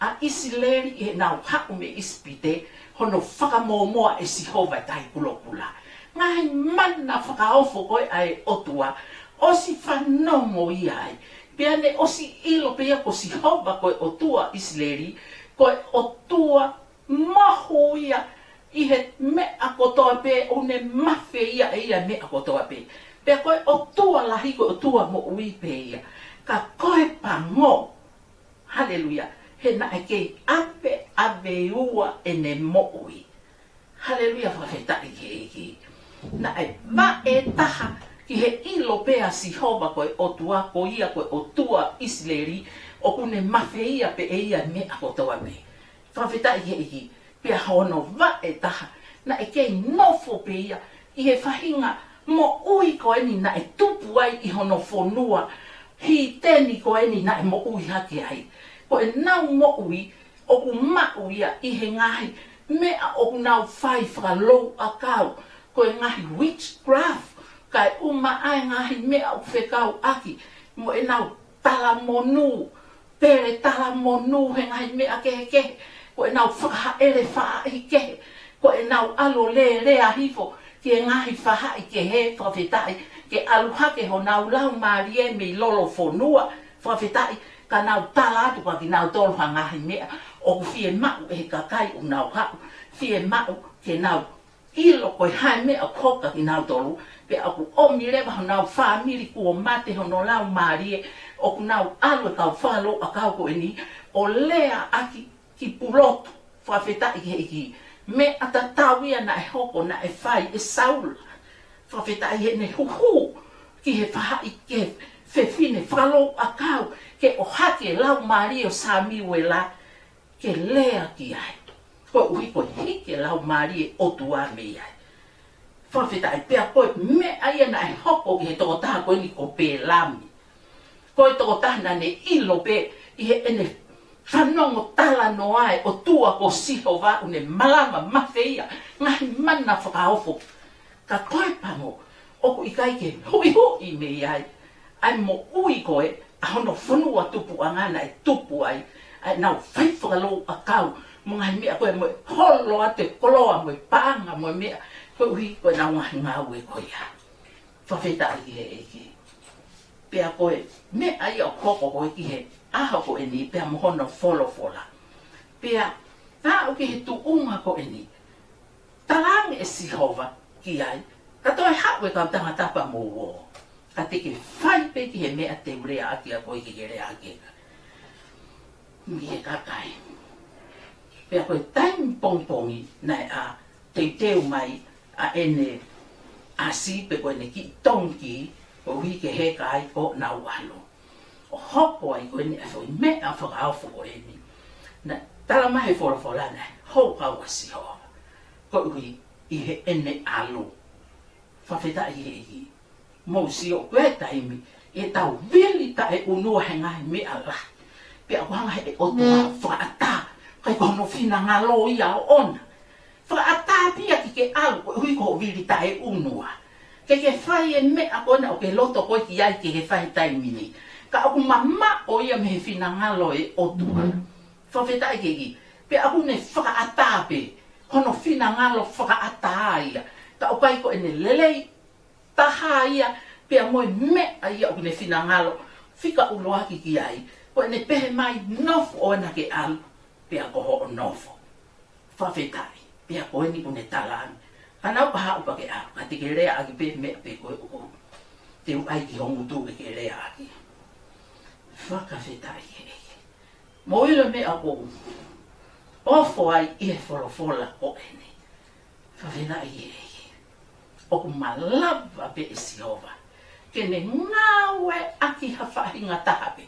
ʻa ʻIsileli ʻi heʻenau haʻu mei ʻIsipite, hono fakamōmoa ʻe Sihova e Tahi Kulokula. Ngaahi mana fakaofo ko ē ʻa e ʻOtua, ʻosi fanongo ia ai. Pea ne ʻosi ʻilo pē ia ko Sihova ko e ʻOtua ʻIsileli, ko e ʻOtua mahuʻinga ia ʻi he meʻa kotoa pē, ʻoku ne mafeia ʻe ia e meʻa kotoa pē. Pea ko e ʻOtua lahi, ko e ʻOtua moʻui pē ia. Ka ko e pango, haleluia, he naʻe kei ʻaveʻave ua ʻene moʻui. Haleluia, fakafetaʻi ki he ʻEiki. Naʻe vaʻe taha ki he ʻilo pē ʻa Sihova ko e ʻOtua, ko ia ko e ʻOtua ʻIsileli, ʻoku ne mafeia pē ʻe ia e meʻa kotoa pē. Fakafetaʻi ki he ʻEiki. Pea hono vaʻe taha, naʻe kei nofo pē ia ʻi he faʻahinga moʻui ko eni naʻe tupu ai ʻi hono fonua hiteni ko eni naʻe moʻui hake ai. Ko ʻenau moʻui ʻoku maʻu ia ʻi he ngaahi meʻa ʻoku nau fai fakalouʻakau, ko e ngaahi witchcraft, kae ʻumaʻā e ngaahi meʻa ʻoku fekauʻaki mo ʻenau talamonū, pele talamonū he ngaahi meʻa kehekehe, ko ʻenau fakahaʻele faʻahikehe, ko ʻenau ʻalu ʻo lēlea hifo ki he ngaahi faʻahikehe, fakafetaʻi, ke ʻalu hake honau laumālie mei lolofonua, fakafetaʻi, ka nau tala atu kia kinautolu ha ngaahi meʻa ʻoku fiemaʻu ʻe he kakai ʻoku nau haʻu, fiemaʻu ke nau ʻilo ko e hā e meʻa ʻoku hoko kia kinautolu, pea ʻoku ʻomi leva honau fāmili kuo mate hono laumālie, ʻoku nau ʻalu e kau fakalouʻakau ko eni ʻo leaʻaki ki Pulotu, fakafetaʻi ki he ʻEiki, meʻa tatau ia naʻe hoko, naʻe fai ʻe Saula, fakafetaʻi, heʻene huhū ki he faʻahikehe fefine fakalouʻakau, ke ʻohake e laumālie ʻo Samiuela, ke lea ki ai. Koeʻuhi ko e hiki e laumālie ʻo e ʻOtua mei ai. Fakafetaʻi, pea ko e meʻa ia naʻe hoko ki he tokotaha ko eni ko Pelami. Ko e tokotaha naʻa ne ʻilo pē ʻi heʻene fanongo talanoa e ʻOtua ko Sihova ʻoku ne malava mafeia ngaahi mana fakaofo. Ka ko e pango, ʻoku ʻikai ke huʻihuʻi mei ai ʻa e moʻui ko ē ʻa hono fonua tupuʻanga naʻe tupu ai ʻa ʻenau fai fakalouʻakau mo e ngaahi meʻa ko ē mo e holo atu e koloa mo e paʻanga mo e meʻa, koeʻuhi ko ʻenau ngaahi ngāue ko ia. Fakafetaʻi ki he ʻEiki. Pea ko e meʻa ia ʻoku hoko ko ē ki he ʻaho ko eni pea mo hono folofola. Pea aʻu ki he tuʻunga ko eni, talaange ʻe Sihova ki ai, ka toe haʻu e kau tangata pea mou ō. Ka te ke fai pē ki he meʻa te u leaʻaki ʻa koe ke ke leaʻaki ʻa e kakai. Pea ko e taimi pongipongi naʻe ʻā teuteu mai ʻa ʻene ʻasi pe ko ʻene kiʻi tongi, koeʻuhi ke heka ai ʻo nau ʻalu. ʻO hoko ai ko eni ʻa e foʻi meʻa fakaofo ko eni. Naʻe tala mai he folofola naʻe hou kau ʻa Sihova koeʻuhi ʻi heʻene ʻalu. Fakafetaʻi ki he ʻEiki. Mou sio ko e taimi ʻe tau vili taʻeʻunua he ngaahi meʻa lahi. Pea ʻoku hanga he ʻOtua ʻo fakaʻatā, ʻikai ko hono finangalo ia ʻoʻona. fakaʻatā pē ia ke ke ʻalu, koeʻuhi ko hoʻo vili taʻeʻunua. Ke ke fai e meʻa ko ena ʻoku ke loto koe ki ai ke ke fai he taimi ni. Ka ʻoku mamaʻo ia mei he finangalo e ʻOtua. Fakafetaʻi ki he ʻEiki. Pea ʻoku ne fakaʻatā pē, hono finangalo fakaʻatā ia. Ka ʻoku ʻikai ko ʻene lelei taha ia, pea mo e meʻa ia ʻoku ne finangalo fika ʻuluaki ki ai. Ko ʻene pehē mai, nofo ʻoua naʻa ke ʻalu, pea ko hoʻo nofo. Fakafetaʻi, pea ko eni ʻoku ne tala ange. Ka naʻa ku haʻu pea ke ʻalu, ka te ke leaʻaki pē meʻa pē ko ē ʻoku te u ʻai ki ho ngutu ke ke leaʻaki. Fakafetaʻi ki he ʻEiki. Mou ʻilo e meʻa ʻoku ou ofo ai ʻi he folofola ko eni. Fakafetaʻi ki he ʻEiki. ʻOku malava pē ʻe Sihova ke ne ngāueʻaki ha faʻahinga taha pē.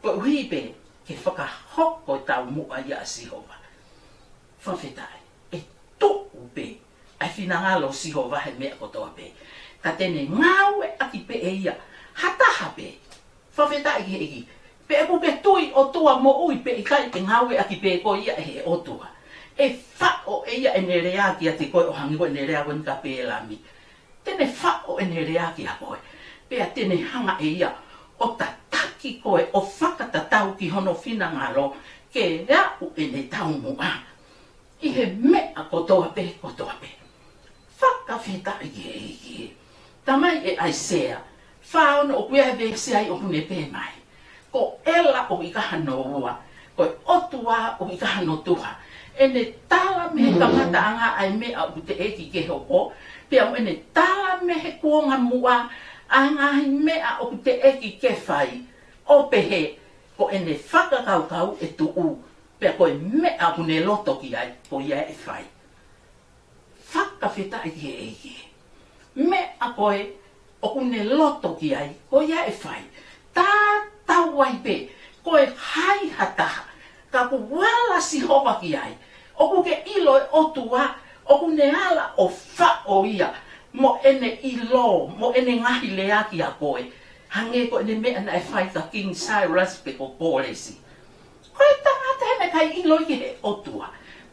Koeʻuhi pē ke fakahoko e taumuʻa ia ʻa Sihova. Fakafetaʻi. ʻE tuʻu pē ʻa e finangalo ʻo Sihova he meʻa kotoa pē. Ka te ne ngāueʻaki pē ʻe ia ha taha pē. Fakafetaʻi ki he ʻEiki. Pe ʻoku ke tui ʻOtua moʻui pe ʻikai, ʻe ngāueʻaki pē koe ia ʻe he ʻOtua. ʻE faʻo ʻe ia ʻene lea kiate koe ʻo hangē ko ʻene lea ko eni kia Pēlami. Te ne faʻo ʻene lea kia koe. Pea te ne hanga ʻe ia ʻo tataki koe ʻo fakatatau ki hono finangalo ke aʻu ʻene taumuʻa ʻi he meʻa kotoa pē, kotoa pē. Fakafetaʻi ki he ʻEiki. Talamai ʻe ʻAisea fā ono, ʻoku ʻi ai e veesi ai ʻoku ne pehē mai, ko ʻEla ʻoku ʻikai hano ua, ko e ʻOtua ʻoku ʻikai hano tuha. ʻEne tala mei he kamataʻanga ʻa e meʻa ʻoku teʻeki ke hoko, pea mo ʻene tala mei he kuonga muʻa ʻa e ngaahi meʻa ʻoku teʻeki ke fai, ʻo pehē ko ʻene fakakaukau ʻe tuʻu, pea ko e meʻa ʻoku ne loto ki ai, ko ia ʻe fai. Fakafetaʻi ki he ʻEiki. Meʻa ko ē ʻoku ne loto ki ai, ko ia ʻe fai. Tatau ai pē ko e hai ha taha, ka ʻoku ala Sihova ki ai, ʻoku ke ʻilo e ʻOtua ʻoku ne ala ʻo faʻo ia mo ʻene ʻilo, mo ʻene ngaahi lea kia koe. Hangē ko ʻene meʻa naʻe fai kia King Cyrus pe ko Kōlesi. Ko e tangata ē naʻe ʻikai ʻilo ia ki he ʻOtua.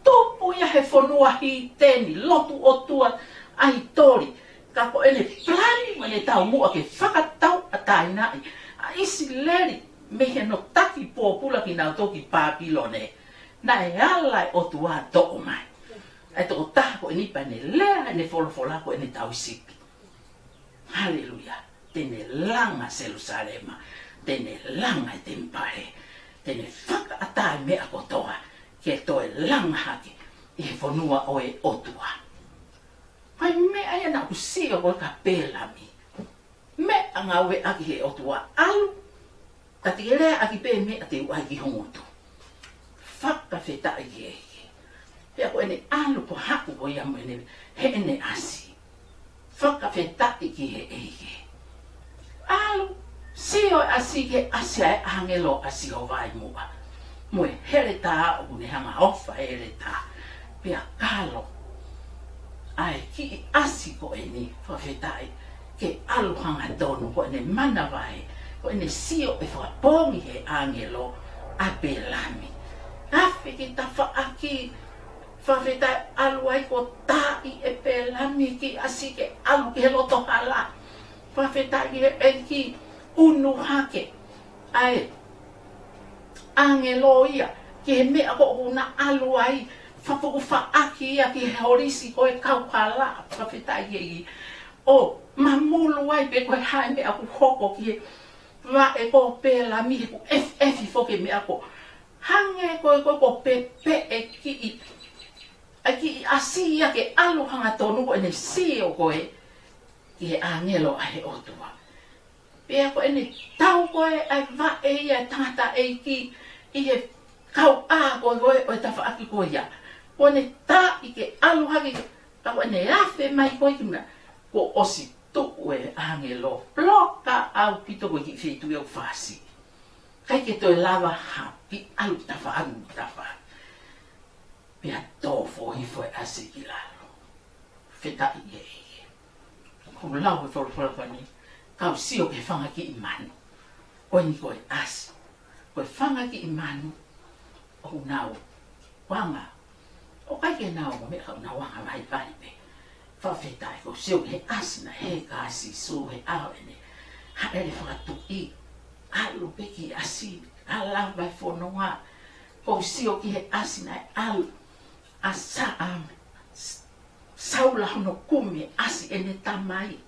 Tupu ia he fonua hiteni, lotu ʻotua ʻaitoli. Ka ko ʻene palani mo ʻene taumuʻa ke fakatauʻatāinaʻi ʻa ʻIsileli mei hono taki pōpula kinautolu ki Pāpilone, naʻe ala e ʻOtua ʻo toʻo mai ʻa e tokotaha ko eni pea ne lea ʻene folofola ko ʻene tauhi sipi. Haleluia. Te ne langa Selusalema, te ne langa e temipale, te ne fakaʻatā e meʻa kotoa ke toe langa hake ʻi he fonua ʻo e ʻOtua. Ko e meʻa ia naʻa ku sio ko ē kia Pēlami. Meʻa ngāueʻaki he ʻOtua, ʻalu, ka te ke leaʻaki pē meʻa te u ʻai ki ho ngutu. Fakafetaʻi ki he ʻEiki. Pea ko ʻene ʻalu ko haku ko ia mo ʻene, heʻene ʻasi. Fakafetaʻi ki he ʻEiki. ʻAlu, sio e ʻasi ki he ʻasi ʻa e ʻāngelo ʻa Sihova ʻi muʻa. Mo e heletā ʻoku ne hanga ʻo ʻofa e heletā. Pea kalo ʻa e kiʻi ʻasi ko eni, fakafetaʻi, ke ʻalu hangatonu, ko ʻene manavahē, ko ʻene sio ʻe fakapoongi he ʻāngelo ʻa Pēlami. Afe ki tafaʻaki, fakafetaʻi, ʻalu ai ko e taaʻi ʻe Pēlami kiʻi ʻasi ke ʻalu ki he loto hala. Fakafetaʻi ki he ʻEiki, ʻunu hake ʻa e ʻāngelo ia ki he meʻa ko ē ʻoku na ʻalu ai, fakaʻufaʻaki ia ki he holisi ko ē kauhala, fakafetaʻi ki he ʻEiki. ʻO mamulu ai pe ko e hā e meʻa ʻoku hoko ki he vaʻe ko ē ʻo Pēlami, he ʻoku ʻefiʻefi foki e meʻa ko ē. Hangē ko ē ko e, ko e pepeʻe kiʻi, ʻa e kiʻi ʻasi ia ke ʻalu hangatonu ko ʻene sio ko ē ki he ʻāngelo ʻa e ʻOtua. Pea ko ʻene tau ko ē ʻa e vaʻe ia ʻa e tangataʻeiki ʻi he kauʻā ko ē ʻo e tafaʻaki ko ia. Ko ʻene taaʻi ke ʻalu hake, ka ko ʻene afe mai ko ē ki mea, kuo ʻosi tuʻu e ʻāngelo. Loka ʻaupito ko e kiʻi feituʻu ʻoku fāsiʻi. ʻIkai ke toe lava ha kiʻi ʻalu ki tafaʻaki, tafaʻaki. Pea tō foʻi foʻi ʻasi ki lalo. Fakafetaʻi ki he ʻEiki. Ko e lau e folofola ko eni, kau sio ki he fanga kiʻi manu. Ko eni ko e ʻasi. Ko e fanga kiʻi manu ʻoku nau anga ʻOku ʻikai ke nau meʻa ka nau anga vaivai pē. Fakafetaʻi ʻoku ou sio ki he ʻasi naʻe heka ai ʻa Sīsū he ʻaho ʻene hāʻele fakatuʻi. ʻAlu pē ki he ʻasi, ʻalu ʻo lava e fononga. ʻOku ou sio ki he ʻasi naʻe ʻalu ʻa Sa-, ʻa S-, Saula hono kumi e ʻasi ʻene tamai.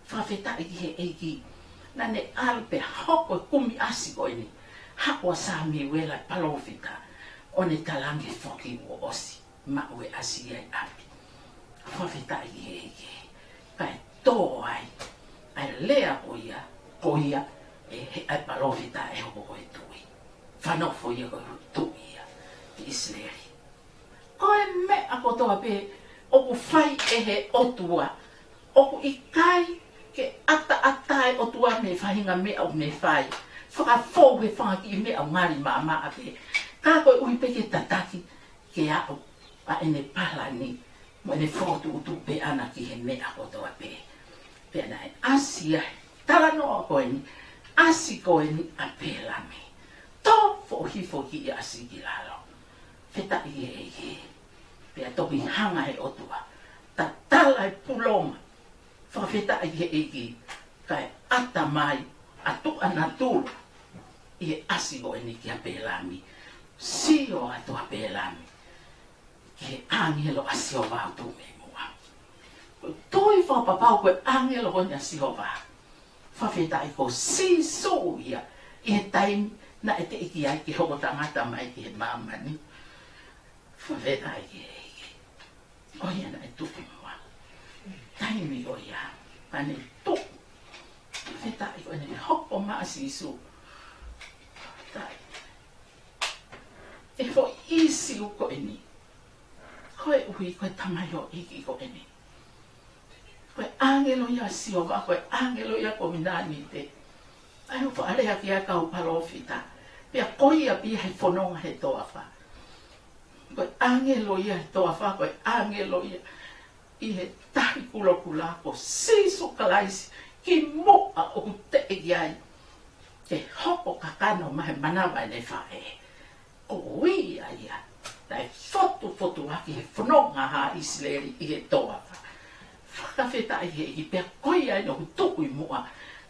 Fakafetaʻi ki he ʻEiki. Naʻa ne ʻalu pea hoko e kumi ʻasi ko eni. Haʻu ʻa Samiuela e palōfita ʻo ne talaange foki kuo ʻosi maʻu e ʻasi ia ʻi ʻapi. Fakafetaʻi ki he ʻEiki. Kae tō ai ʻa e lea ko ia, ko ia ʻe he, ʻa e palōfita ʻe hoko ko e tuʻi. Fanofo ia ko e tuʻi ia ʻi ʻIsileli. Ko e meʻa kotoa pē ʻoku fai ʻe he ʻOtua, ʻoku ʻikai ke ʻataʻatā e ʻOtua mei he faʻahinga meʻa ʻoku ne fai. Fakafou he fanga kiʻi meʻa ʻoku ngali maʻamaʻa pē. Ka koeʻuhi pē ke tataki, ke aʻu ʻa ʻene palani mo ʻene fokotuʻutuʻu pē ʻana ki he meʻa kotoa pē. Pea naʻe ʻasi ai, talanoa ko eni, ʻasi ko eni ʻa Pēlami. Tō foʻohifo e kiʻi ʻasi ki lalo. Fakafetaʻi ki he ʻEiki. Pea toki hanga he ʻOtua, tatala e pulonga. Fakafetaʻi ki he ʻEiki. Kae ʻata mai ʻa tuʻa natula ʻi he ʻasi ko eni kia Pēlami. Sio atu ʻa Pēlami ki he ʻāngelo ʻa Sihova ʻoku tuʻu mei muʻa. Ko e tui fakapapau ko e ʻāngelo ko eni ʻa Sihova. Fakafetaʻi ko Sīsū ia ʻi he taimi naʻe teʻeki ai ke hoko tangata mai ki he māmani. Fakafetaʻi ki he ʻEiki. Ko ia naʻe tuʻu muʻa. Taimi ko ia, ka ne tuʻu. Fakafetaʻi ko ʻene hoko mai ʻa Sīsū. Fakafetaʻi. E foʻi ʻīsiu ko eni. Koeʻuhi ko e tamaioʻeiki ko eni. Ko e ʻāngelo ia ʻa Sihova, ko e ʻāngelo ia ʻa e kovinānite. ʻA ia ʻoku faʻa lea ki ai e kau palōfita. Pea ko ia pē ia he fononga he toafa. Ko e ʻāngelo ia he toafa, ko e ʻāngelo ia ʻi he Tahi Kulokula, ko Sīsū Kalaisi, kimuʻa ʻoku teʻeki ai ke hoko kakano mai he manava ʻene faʻē. Ko ia ia naʻe fotufotuaki he fononga ʻa ʻIsileli ʻi he toafa. Fakafetaʻi ki he ʻEiki. Pea ko ia ʻoku tuʻu ʻi muʻa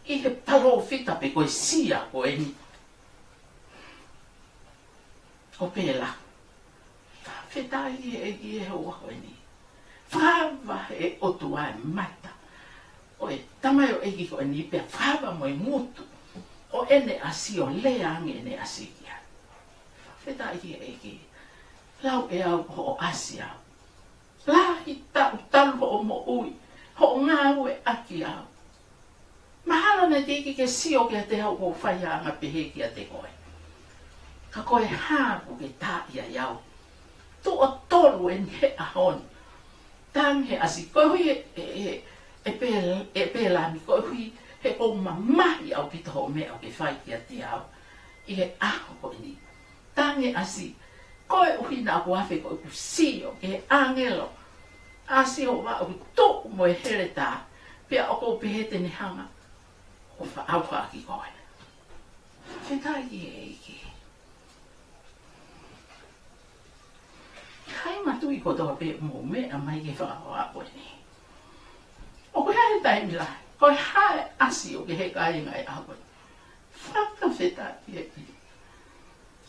ʻi he palōfita pe ko e sia ko eni. Ko Pēlami. Fakafetaʻi ki he ʻEiki he ʻaho ko eni. Fakaava he ʻOtua e mata ʻo e tamaioʻeiki ko eni pea fakaava mo e ngutu ʻo ʻene ʻasi ʻo lea ange ʻene ʻasi ki ai. Fakafetaʻi ki he ʻEiki. Lau ʻe au hoʻo ʻasi au. Lahi taʻu talu hoʻo moʻui, hoʻo ngāueʻaki au. Mahalo naʻe teʻeki ke sio kiate au ʻoku ou fai ha anga pehē kiate koe. Ka ko e hā ʻoku ke taaʻi ai au? Tuʻo tolu eni he ʻaho ni. Tangi he ʻasi, koeʻuhi ʻe, ʻe, ʻe, ʻe Pēl-, ʻe Pēlami, koeʻuhi he ʻoku mamahi ʻaupito hoʻo meʻa ʻoku ke fai kiate au ʻi he ʻaho ko eni. Tangi he ʻasi, koeʻuhi naʻa ku afe ko ʻeku sio ki he ʻāngelo ʻa Sihova ʻoku tuʻu mo e heletā, pea ʻoku ou pehē te ne hanga ʻo fakaʻauha ʻaki koe. Fakafetaʻi ki he ʻEiki. Kāinga tui kotoa pē ʻoku mou meʻa mai ki he fakakaukau ko eni. ʻOku ʻi ai e taimi lahi, ko e hā e ʻasi ʻoku ke heka ai he ngaahi ʻaho ko eni? Fakafetaʻi ki he ʻEiki.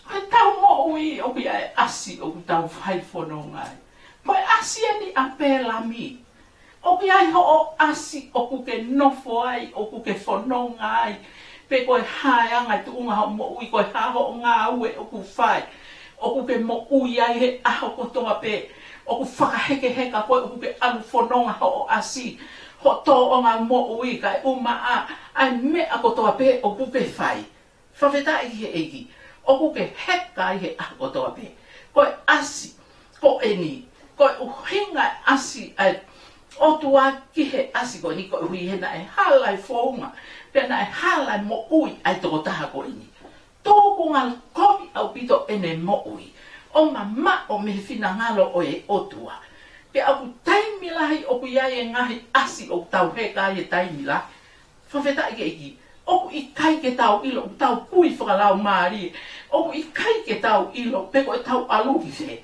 Ko ʻetau moʻui ʻoku ʻi ai e ʻasi ʻoku tau fai fononga ai. Ko e ʻasi eni ʻa Pēlami. ʻOku ʻi ai hoʻo ʻasi ʻoku ke nofo ai, ʻoku ke fononga ai. Pe ko e hā e anga e tuʻunga hoʻo moʻui, ko e hā hoʻo ngāue ʻoku fai. ʻOku ke moʻui ai he ʻaho kotoa pē. ʻOku fakahekeheka koe, ʻoku ke ʻalu fononga hoʻo ʻasi. Hoʻo tōʻonga moʻui kae ʻumaʻā ʻa e meʻa kotoa pē ʻoku ke fai. Fakafetaʻi ki he ʻEiki. ʻOku ke heka ai he ʻaho kotoa pē. Ko e ʻasi ko eni, ko e ʻuhinga e ʻasi ʻa e ʻOtua ki he ʻasi ko eni, koeʻuhi he naʻe hala e founga, pea naʻe hala e moʻui ʻa e tokotaha ko eni. Tukunga kovi ʻaupito ʻene moʻui, ʻo mamaʻo mei he finangalo ʻo e ʻOtua. Pea ʻoku taimi lahi ʻoku ʻi ai e ngaahi ʻasi ʻoku tau heka ai he taimi lahi. Fakafetaʻi ki he ʻEiki. ʻOku ʻikai ke tau ʻilo, ʻoku tau kui fakalaumālie. ʻOku ʻikai ke tau ʻilo pe ko ʻetau ʻalu ki fē.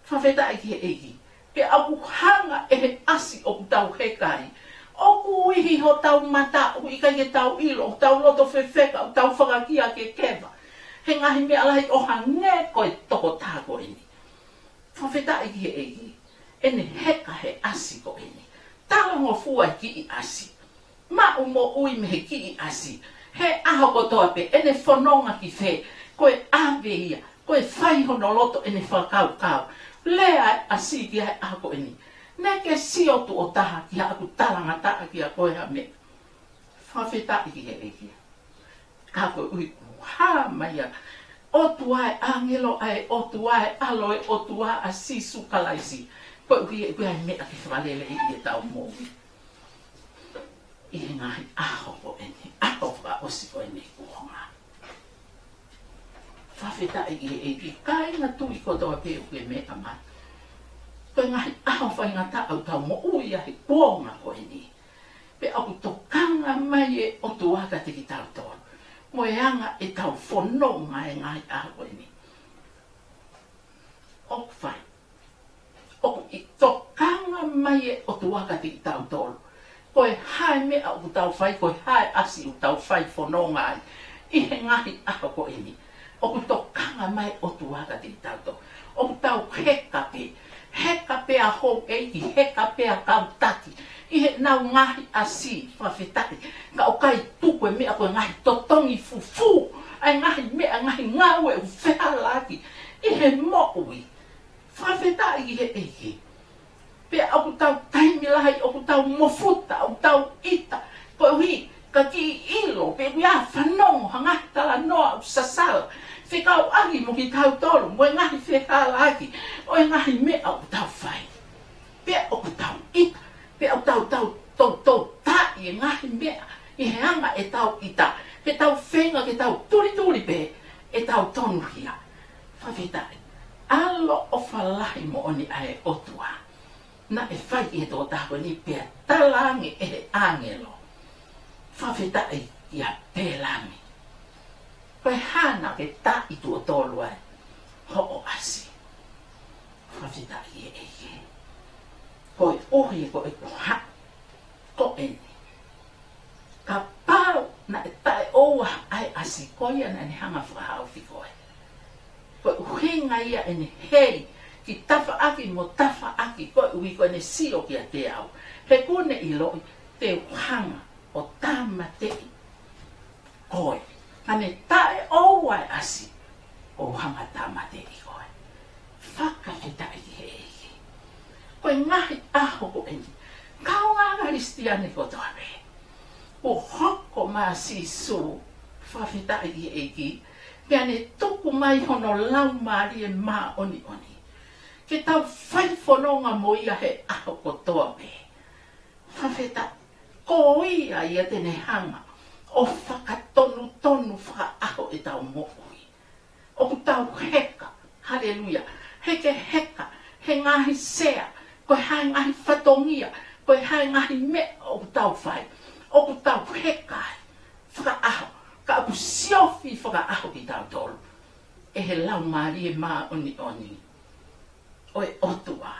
Fakafetaʻi ki he ʻEiki. Pea ʻoku hanga ʻe he ʻasi ʻoku tau heka ai, ʻoku uihi hotau mata, ʻoku ʻikai ke tau ʻilo, ʻoku tau loto fefeka, ʻoku tau fakakia ke keva he ngaahi meʻa lahi ʻo hangē ko e tokotaha ko eni. Fakafetaʻi ki he ʻEiki. ʻEne heka he ʻasi ko eni. Talangofua e kiʻi ʻasi. Maʻu moʻui mei he kiʻi ʻasi. He ʻaho kotoa pē, ʻene fononga ki fē, ko e ʻave ia, ko e fai hono loto ʻene fakakaukau. Lea e ʻasi ki ai ʻa ko eni. Naʻa ke sio tuʻo taha ki haʻaku talangataʻa kiate koe ha meʻa. Fakafetaʻi ki he ʻEiki. Ka koeʻuhi ʻoku hā mai ʻa e ʻOtua, ʻa e ʻāngelo ʻa e ʻOtua, ʻa e ʻAlo ʻo e ʻOtua, ʻa Sīsū Kalaisi. Koeʻuhi ʻoku ʻi ai e meʻa ke fakaleleiʻi ʻetau moʻui ʻi he ngaahi ʻaho ko eni, ʻaho fakaʻosi ko eni kuonga. Fakafetaʻi ki he ʻEiki. Kāinga tui kotoa pē ʻoku ke meʻa mai, ko e ngaahi ʻaho faingataʻa ʻoku tau moʻui ai he kuonga ko eni. Pea ʻoku tokanga mai e ʻOtua kiate kitautolu mo e anga ʻetau fononga he ngaahi ʻaho ko eni. ʻOku fai. ʻOku ʻi tokanga mai e ʻOtua kiate kitautolu. Ko e hā e meʻa ʻoku tau fai, ko e hā e ʻasi ʻoku tau fai fononga ai ʻi he ngaahi ʻaho ko eni, ʻoku tokanga mai e ʻOtua kiate kitautolu. ʻOku tau heka pē, heka pē ʻa houʻeiki, heka pē ʻa kau taki ʻi heʻenau ngaahi ʻasi, fakafetaʻi. Ka ʻoku ʻikai tuku e meʻa ko e ngaahi totongi fufū ʻa e ngaahi meʻa, ngaahi ngāue ʻoku fehālaaki ʻi he moʻui. Fakafetaʻi ki he ʻEiki. Pea ʻoku tau taimi lahi, ʻoku tau mofuta, ʻoku tau ʻita, koeʻuhi ka kiʻi ʻilo pe ʻoku ʻi ai ha fanongo ha ngaahi talanoa ʻoku sasala fekauʻaki mo kitautolu mo e ngaahi fehālaaki ʻo e ngaahi meʻa ʻoku tau fai. Pea ʻoku tau ʻita, pea ʻoku tau, tau, tau, tau taʻi e ngaahi meʻa ʻi he anga ʻetau ʻita, ke tau feinga ke tau tulituli pē ʻetau tonuhia. Fakafetaʻi. ʻAloʻofa lahi moʻoni ʻa e ʻOtua. Naʻe fai ki he tokotaha ko eni pea talaange ʻe he ʻāngelo, fakafetaʻi kia Pēlami. Ko e hā naʻa ke taʻi tuʻo tolu ai hoʻo ʻasi? Fakafetaʻi ki he ʻEiki. Koeʻuhi ko e kuha ko eni. Kapau naʻe taʻeʻoua ʻa e ʻasi, ko ia naʻa ne hanga fakahaofi koe. Ko e ʻuhinga ia ʻene hei ki tafaʻaki mo tafaʻaki, koeʻuhi ko ʻene sio kiate au. He kuo ne ʻiloʻi te u hanga ʻo tāmateʻi koe. Ka ne taʻeʻoua e ʻasi, ʻo hanga tāmateʻi koe. Fakafetaʻi ki he ʻEiki. Ko e ngaahi ʻaho ko eni, kaungā Kalisitiane kotoa pē, kuo hoko mai ʻa Sīsū, fakafetaʻi ki he ʻEiki, pea ne tuku mai hono Laumālie Māʻoniʻoni ke tau fai fononga mo ia he ʻaho kotoa pē. Fakafetaʻi. Ko ia ia te ne hanga ʻo fakatonutonu fakaʻaho ʻetau moʻui. ʻOku tau heka, haleluia, hekeheka he ngaahi sea, ko e hā e ngaahi fatongia, ko e hā e ngaahi meʻa ʻoku tau fai, ʻoku tau heka ai fakaʻaho, ka ʻoku siofi fakaʻaho kitautolu ʻe he Laumālie Māʻoniʻoni ʻo e ʻOtua.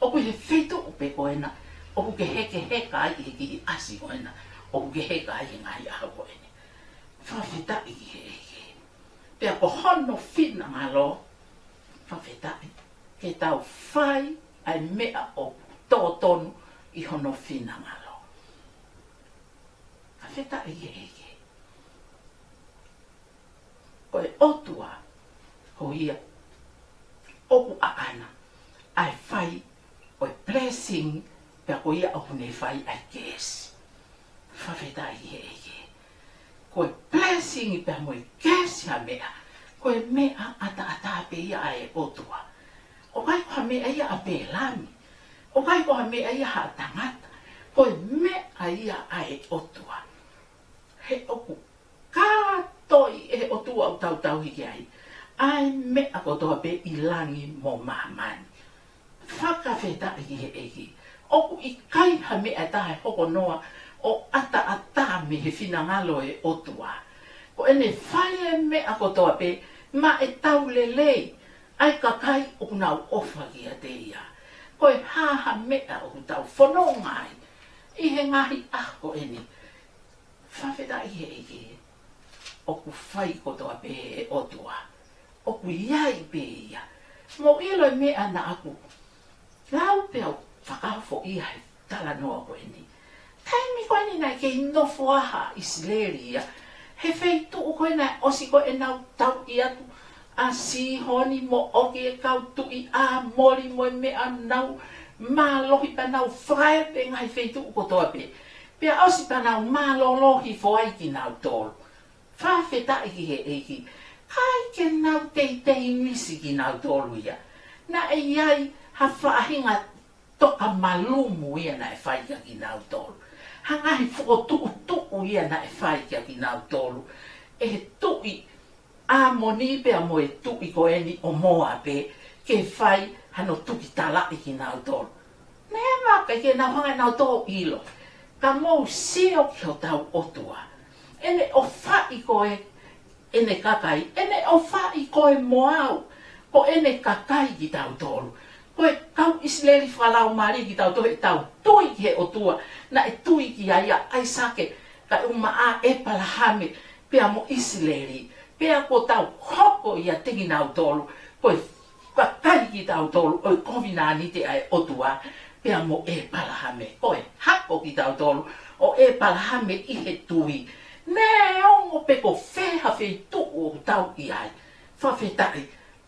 ʻOku ʻi he feituʻu pē ko ena ʻoku ke hekeheka ai ʻi he kiʻi ʻasi ko ena, ʻoku ke heka ai he ngaahi ʻaho ko eni. Fakafetaʻi ki he ʻEiki. Pea ko hono finangalo, fakafetaʻi, ke tau fai ʻa e meʻa ʻoku totonu ʻi hono finangalo. Fakafetaʻi ki he ʻEiki. Ko e ʻOtua, ko ia ʻoku ʻaʻana ʻa e fai ʻo e blessing, pea ko ia ʻoku ne fai ʻa e curse. Fakafetaʻi ki he ʻEiki. Ko e blessing pea mo e curse ha meʻa, ko e meʻa ʻataʻatā pē ia ʻa e ʻOtua. ʻOku ʻikai ko ha meʻa ia ʻa Pēlami. ʻOku ʻikai ko ha meʻa ia ha tangata. Ko e meʻa ia ʻa e ʻOtua. He ʻoku kātoi ʻe he ʻOtua ʻoku tau tauhi ki ai ʻa e meʻa kotoa pē ʻi langi mo māmani. Fakafetaʻi ki he ʻEiki. ʻOku ʻikai ha meʻa ʻe taha ʻe hoko noa ʻo ʻataʻatā mei he finangalo ʻo e ʻOtua. Ko ʻene fai e meʻa kotoa pē maʻa ʻetau lelei. ʻa e kakai ʻoku nau ʻofa kiate ia. Ko e hā ha meʻa ʻoku tau fononga ai ʻi he ngaahi ʻaho ko eni? Fakafetaʻi ki he ʻEiki, ʻoku fai kotoa pē ʻe he ʻOtua. ʻOku ʻi ai pē ia. Mou ʻilo e meʻa naʻa ku lau pea u fakaofo ia he talanoa ko eni. Taimi ko eni naʻe kei nofo ai ʻa ʻIsileli ia he feituʻu ko ē naʻe ʻosi ko ē ʻenau tauʻi atu ʻa Sihoni mo ʻOki, e kau tuʻi ʻAmoli mo e meʻa, nau mālohi pea nau fai pē ngaahi feituʻu kotoa pē. Pea ʻosi pea nau mālōlō hifo ai kinautolu. Fakafetaʻi ki he ʻEiki. ʻIkai ke nau teitei misi kinautolu ia. Naʻe ʻi ai ha faʻahinga toka malumu ia naʻe fai kia kinautolu. Ha ngaahi fokotuʻutuʻu ia naʻe fai kia kinautolu ʻe he tuʻi ʻAmoni pea mo e tuʻi ko eni ʻo Moape ke fai hano tukitalaʻi kinautolu. Neongo ʻikai ke nau hanga ʻe nautolu ʻo ʻilo. Ka mou sio ki hotau ʻOtua. ʻEne ʻofaʻi koe, ʻene kakai, ʻene ʻofaʻi koe mo au, ko ʻene kakai kitautolu. Ko e kau ʻIsileli fakalaumālie kitautolu, ʻetau tui ki he ʻOtua naʻe tui ki ai ʻa ʻAisake, kae ʻumaʻā ʻEpalahame, pea mo ʻIsileli. Pea kuo tau hoko ia ʻiate kinautolu ko e kakai kitautolu ʻo e kovinānite ʻa e ʻOtua pea mo ʻEpalahame. Ko e hako kitautolu ʻo ʻEpalahame ʻi he tui. Neongo pe ko fē ha feituʻu ʻoku tau ʻi ai. Fakafetaʻi.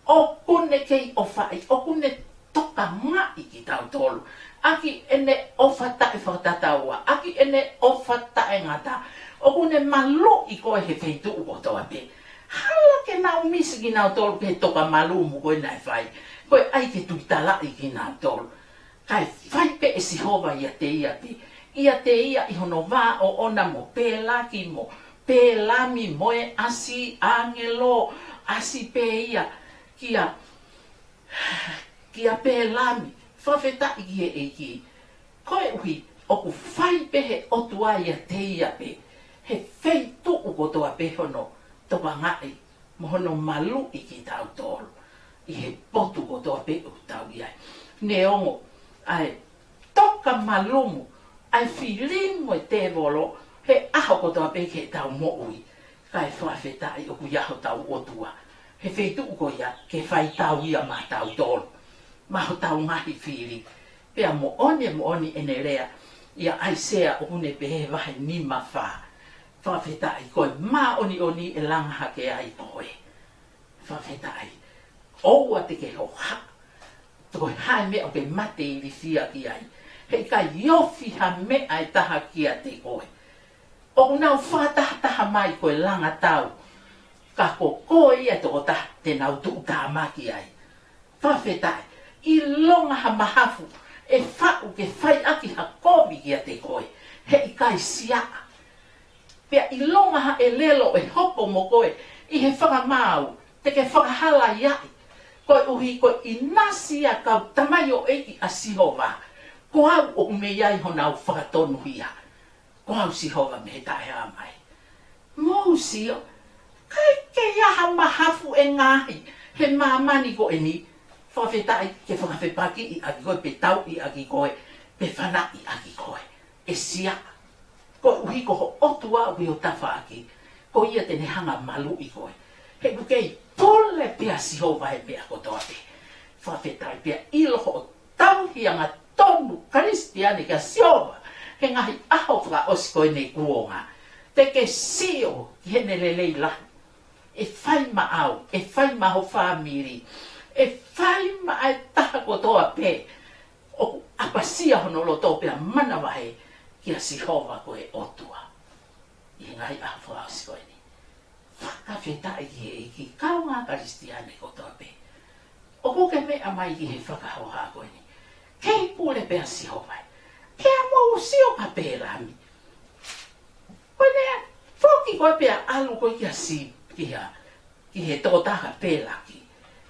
ʻOku ne kei ʻofaʻi, ʻoku ne tokangaʻi kitautolu ʻaki ʻene ʻofa taʻefakatataua, ʻaki ʻene ʻofa taʻengata. ʻOku ne maluʻi koe he feituʻu kotoa pē. Hala ke nau misi kinautolu ki he toka malumu ko ē naʻe fai, ko e ʻai ke tukitalaʻi kinautolu. Kae fai pē ʻe Sihova ʻiate ia pē, ʻiate ia ʻi hono vā ʻoʻona mo Pelaki mo Pelami mo e ʻasi ʻāngelo, ʻasi pē ia kia kia Pelami. Fakafetaʻi ki he ʻEiki. Koeʻuhi ʻoku fai pē he ʻOtua ʻiate ia pē he feituʻu kotoa pē hono tokangaʻi mo hono maluʻi kitautolu ʻi he potu kotoa pē ʻoku tau ʻi ai. Neongo ʻa e toka malumu ʻa e fili mo e tēvolo he ʻaho kotoa pē ki heʻetau moʻui. Kae fakafetaʻi ʻoku ʻi ai hotau ʻOtua he feituʻu ko ia ke fai tau ia maʻatautolu, maʻa hotau ngaahi fili. Pea moʻoni, moʻoni ʻene lea ʻia ʻAisea ʻoku ne pehē vahe nima fā. Fakafetaʻi, ko e māʻoniʻoni ʻe langa hake ai koe. Fakafetaʻi. ʻOua te ke hohaʻa. Ko e hā e meʻa ʻoku ke mate ilifia ki ai? Heʻikai ofi ha meʻa ʻe taha kiate koe. ʻOku nau fakatahataha mai ko e langa tau, ka ko koe ia e tokotaha te nau tuʻutāmaki ai. Fakafetaʻi. ʻIlonga ha mahafu ʻe faʻu ke fai ʻaki ha kovi kiate koe, heʻikai siaʻa. Pea ʻilonga ha ʻelelo ʻe hopo mo koe ʻi he fakamaau, te ke fakahalaia ai. Koeʻuhi ko e ʻinasi ʻa e kau tamaioʻeiki ʻa Sihova, ko au ʻoku mei ai honau fakatonuhia. Ko au Sihova mei he Taʻehāmai. Mou sio, ʻikai ke ʻi ai ha mahafu ʻe ngaohi he māmani ko eni, fakafetaʻi, ke fakafepakiʻi ʻaki koe pe tauʻi ʻaki koe pe fanaʻi ʻaki koe. ʻE siaʻa. Koeʻuhi ko ho ʻOtua ʻoku ʻi ho tafaʻaki, ko ia te ne hanga maluʻi koe. He ʻoku kei pule pē ʻa Sihova he meʻa kotoa pē. Fakafetaʻi. Pea ʻilo hoʻo tauhi angatonu Kalisitiane kia Sihova he ngaahi ʻaho fakaʻosi ko eni kuonga. Te ke sio ki heʻene lelei lahi ʻe fai maʻau, ʻe fai maʻa ho fāmili, ʻe fai maʻa e taha kotoa pē ʻoku ʻapasia hono loto pea manavahē kia Sihova ko e ʻOtua ʻi he ngaahi ʻaho fakaʻosi ko eni. Fakafetaʻi ki he ʻEiki, kāinga Kalisitiane kotoa pē. ʻOku ke meʻa mai ki he fakahoha ko eni, kei pule pē ʻa Sihova. Pea mou sio kia Pelami. Ko ʻene foki ko ē pea ʻalu ko ē kia si, kia, ki he tokotaha Pelaki.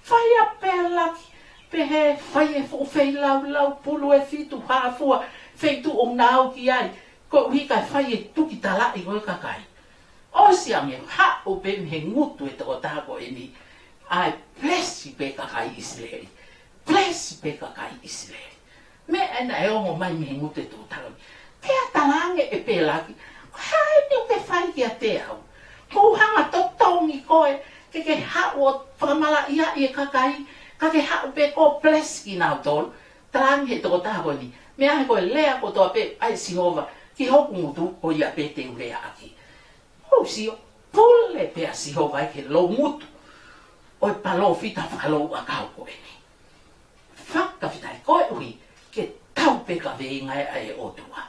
Fai ʻa Pelaki, pehē fai e fuʻu feilaulau, pulu ʻe fitu, hā fua feituʻu ʻoku nau ō ki ai, koeʻuhi kae fai e tukitalaʻi ko ē kakai. ʻOsi ange haʻu pē mei he ngutu e tokotaha ko eni ʻAi, bless pē kakai ʻIsileli. Bless pē kakai ʻIsileli. Meʻa ena ʻe ongo mai mei he ngutu ʻo e tokotaha ko eni. Pea talaange ʻe Pelaki, ko e hā eni ʻoku ke fai kiate au? Kuo u hanga ʻo totongi koe ke ke haʻu ʻo fakamalaʻiaʻi e kakai, ka ke haʻu pē koe ʻo bless kinautolu. Talaange ʻe he tokotaha ko eni, meʻa he ko e lea kotoa pē ʻa Sihova ki hoku ngutu, ko ia pē te u leaʻaki. Mou sio, pule pē ʻa Sihova ʻi he loungutu ʻo e palōfita fakalouʻakau ko eni. Fakafetaʻi, koeʻuhi ke tau pē kaveinga ʻa e ʻOtua.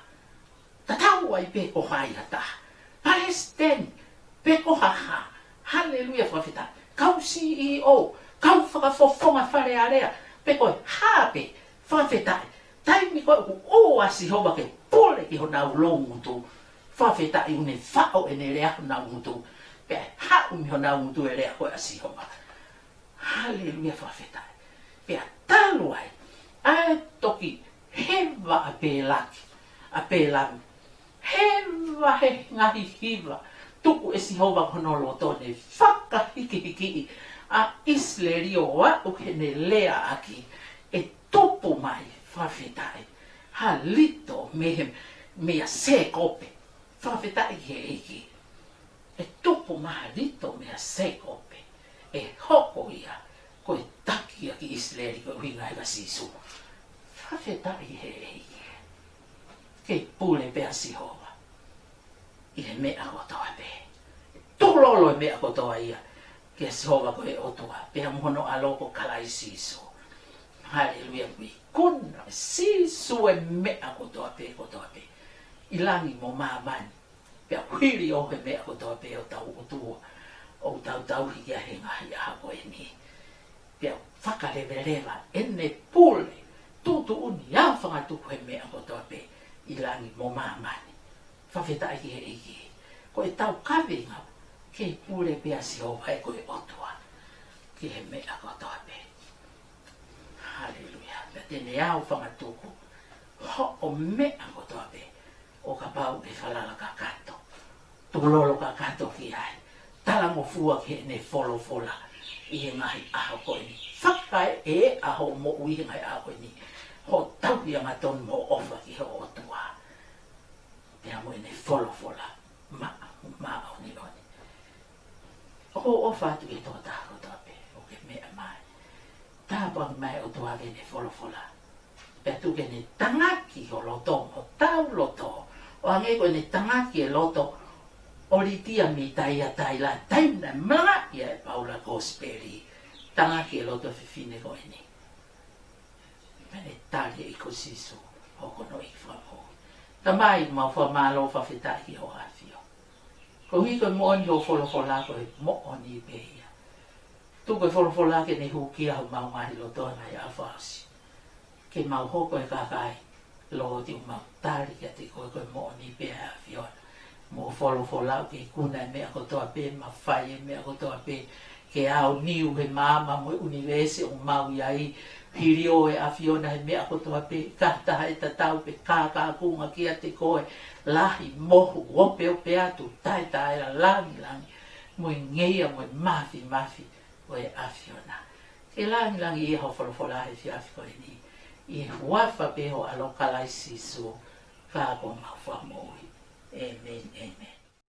Tatau ai pē ko hai ha taha. Palesiteni, pe ko ha hā. Haleluia, fakafetaʻi. Kau C E O, kau fakafofonga Fale Alea, pe ko e hā pē, fakafetaʻi. Taimi ko ē ʻoku ʻoua ʻa Sihova ke pule ki honau loungutu, fakafetaʻi, ʻoku ne faʻo ʻene lea honau ngutu. Pea haʻu mei honau ngutu e lea ko ē ʻa Sihova. Haleluia, fakafetaʻi. Pea talu ai ʻa e toki heva ʻa Pelaki, ʻa Pelami. Heva he ngaahi hiva, tuku ʻe Sihova hono loto, ne fakahikihikiʻi ʻa ʻIsileli ʻo aʻu ki heʻene leaʻaki, ʻe tupu mai, fakafetaʻi, ha lito mei he, meia Sēkope. Fakafetaʻi ki he ʻEiki. ʻE tupu mai ha lito meia Sēkope, ʻe hoko ia ko e taki ʻa ʻIsileli, ko e ʻuhinga ia ʻa Sīsū. Fakafetaʻi he ʻEiki. Kei pule pē ʻa Sihova ʻi he meʻa kotoa pē. Tukulolo e meʻa kotoa ia kia Sihova ko e ʻOtua, pea mo hono ʻAlo ko Kalaisi Sīsū. Haleluia, ʻoku ikuna ʻe Sīsū e meʻa kotoa pē, kotoa pē, ʻi langi mo māmani. Pea hili ʻo he meʻa kotoa pē ʻoku tau ʻutu, ʻoku tau tauhi ki ai he ngaahi ʻaho ko eni. Pea fakaleveleva ʻene pule, tuʻutuʻuni, aofangatuku he meʻa kotoa pē ʻi langi mo māmani. Fakafetaʻi ki he ʻEiki. Ko ʻetau kaveinga, kei pule pē ʻa Sihova ʻa e ko e ʻOtua ki he meʻa kotoa pē. Haleluia. Pea te ne aofangatuku hoʻo meʻa kotoa pē, ʻo kapau ʻe falala kakato, tukulolo kakato ki ai, talangofua ki heʻene folofola ʻi he ngaahi ʻaho ko eni. Fakaeʻa hoʻo moʻui he ngaahi ʻaho ko eni, hoʻo tauhi angatonu mo ʻofa ki he ʻOtua, pea mo ʻene folofola ma, māʻoniʻoni. ʻOku ou ʻofa atu ki he tokotaha kotoa pē ʻoku ke meʻa mai. Tāpuaki mai ʻOtua ki heʻene folofola. Pea tuku ke ne tangaki ho loto mo hotau loto, ʻo hangē ko ʻene tangaki e loto ʻo Litia mei Taiataila, taimi naʻe malaʻia ʻe Paula kosipeli. Tangaki e loto fefine ko eni. Pea ne tali ʻe ia ko Sīsū, ʻo ko hono ʻEiki Fakamoʻui. Tamai, mau fakamālō, fakafetaʻi ki hoʻo ʻAfio. Koeʻuhi ko e moʻoni hoʻo folofola, ko e moʻoni pē ia. Tuku e folofola ke ne hūkia homau ngaahi loto he ngaahi ʻaho fakaʻosi. Ke mau hoko e kakai lōti ʻoku mau tali kiate koe, ko e moʻoni pē ʻa e ʻAfiona. Mo hoʻo folofola ʻoku ikuna e meʻa kotoa pē, mafai e meʻa kotoa pē, ke aoniu he maama mo e ʻunivēsi ʻoku mau ʻi ai, hili ʻo e ʻAfiona he meʻa kotoa pē, ka taha ʻe tatau pe kākākunga kiate koe, lahi, mohu, opeope atu, taʻetaʻela, langilangi, mo e ngeia, mo e māfimafi ʻo e ʻAfiona. Ke langilangiʻia hoʻo folofola he efiafi ko eni, ʻi he huafa pē ho ʻAlo Kalaisi Sīsū, ka ko homau Fakamoʻui. ʻĒmeni, ʻēmeni.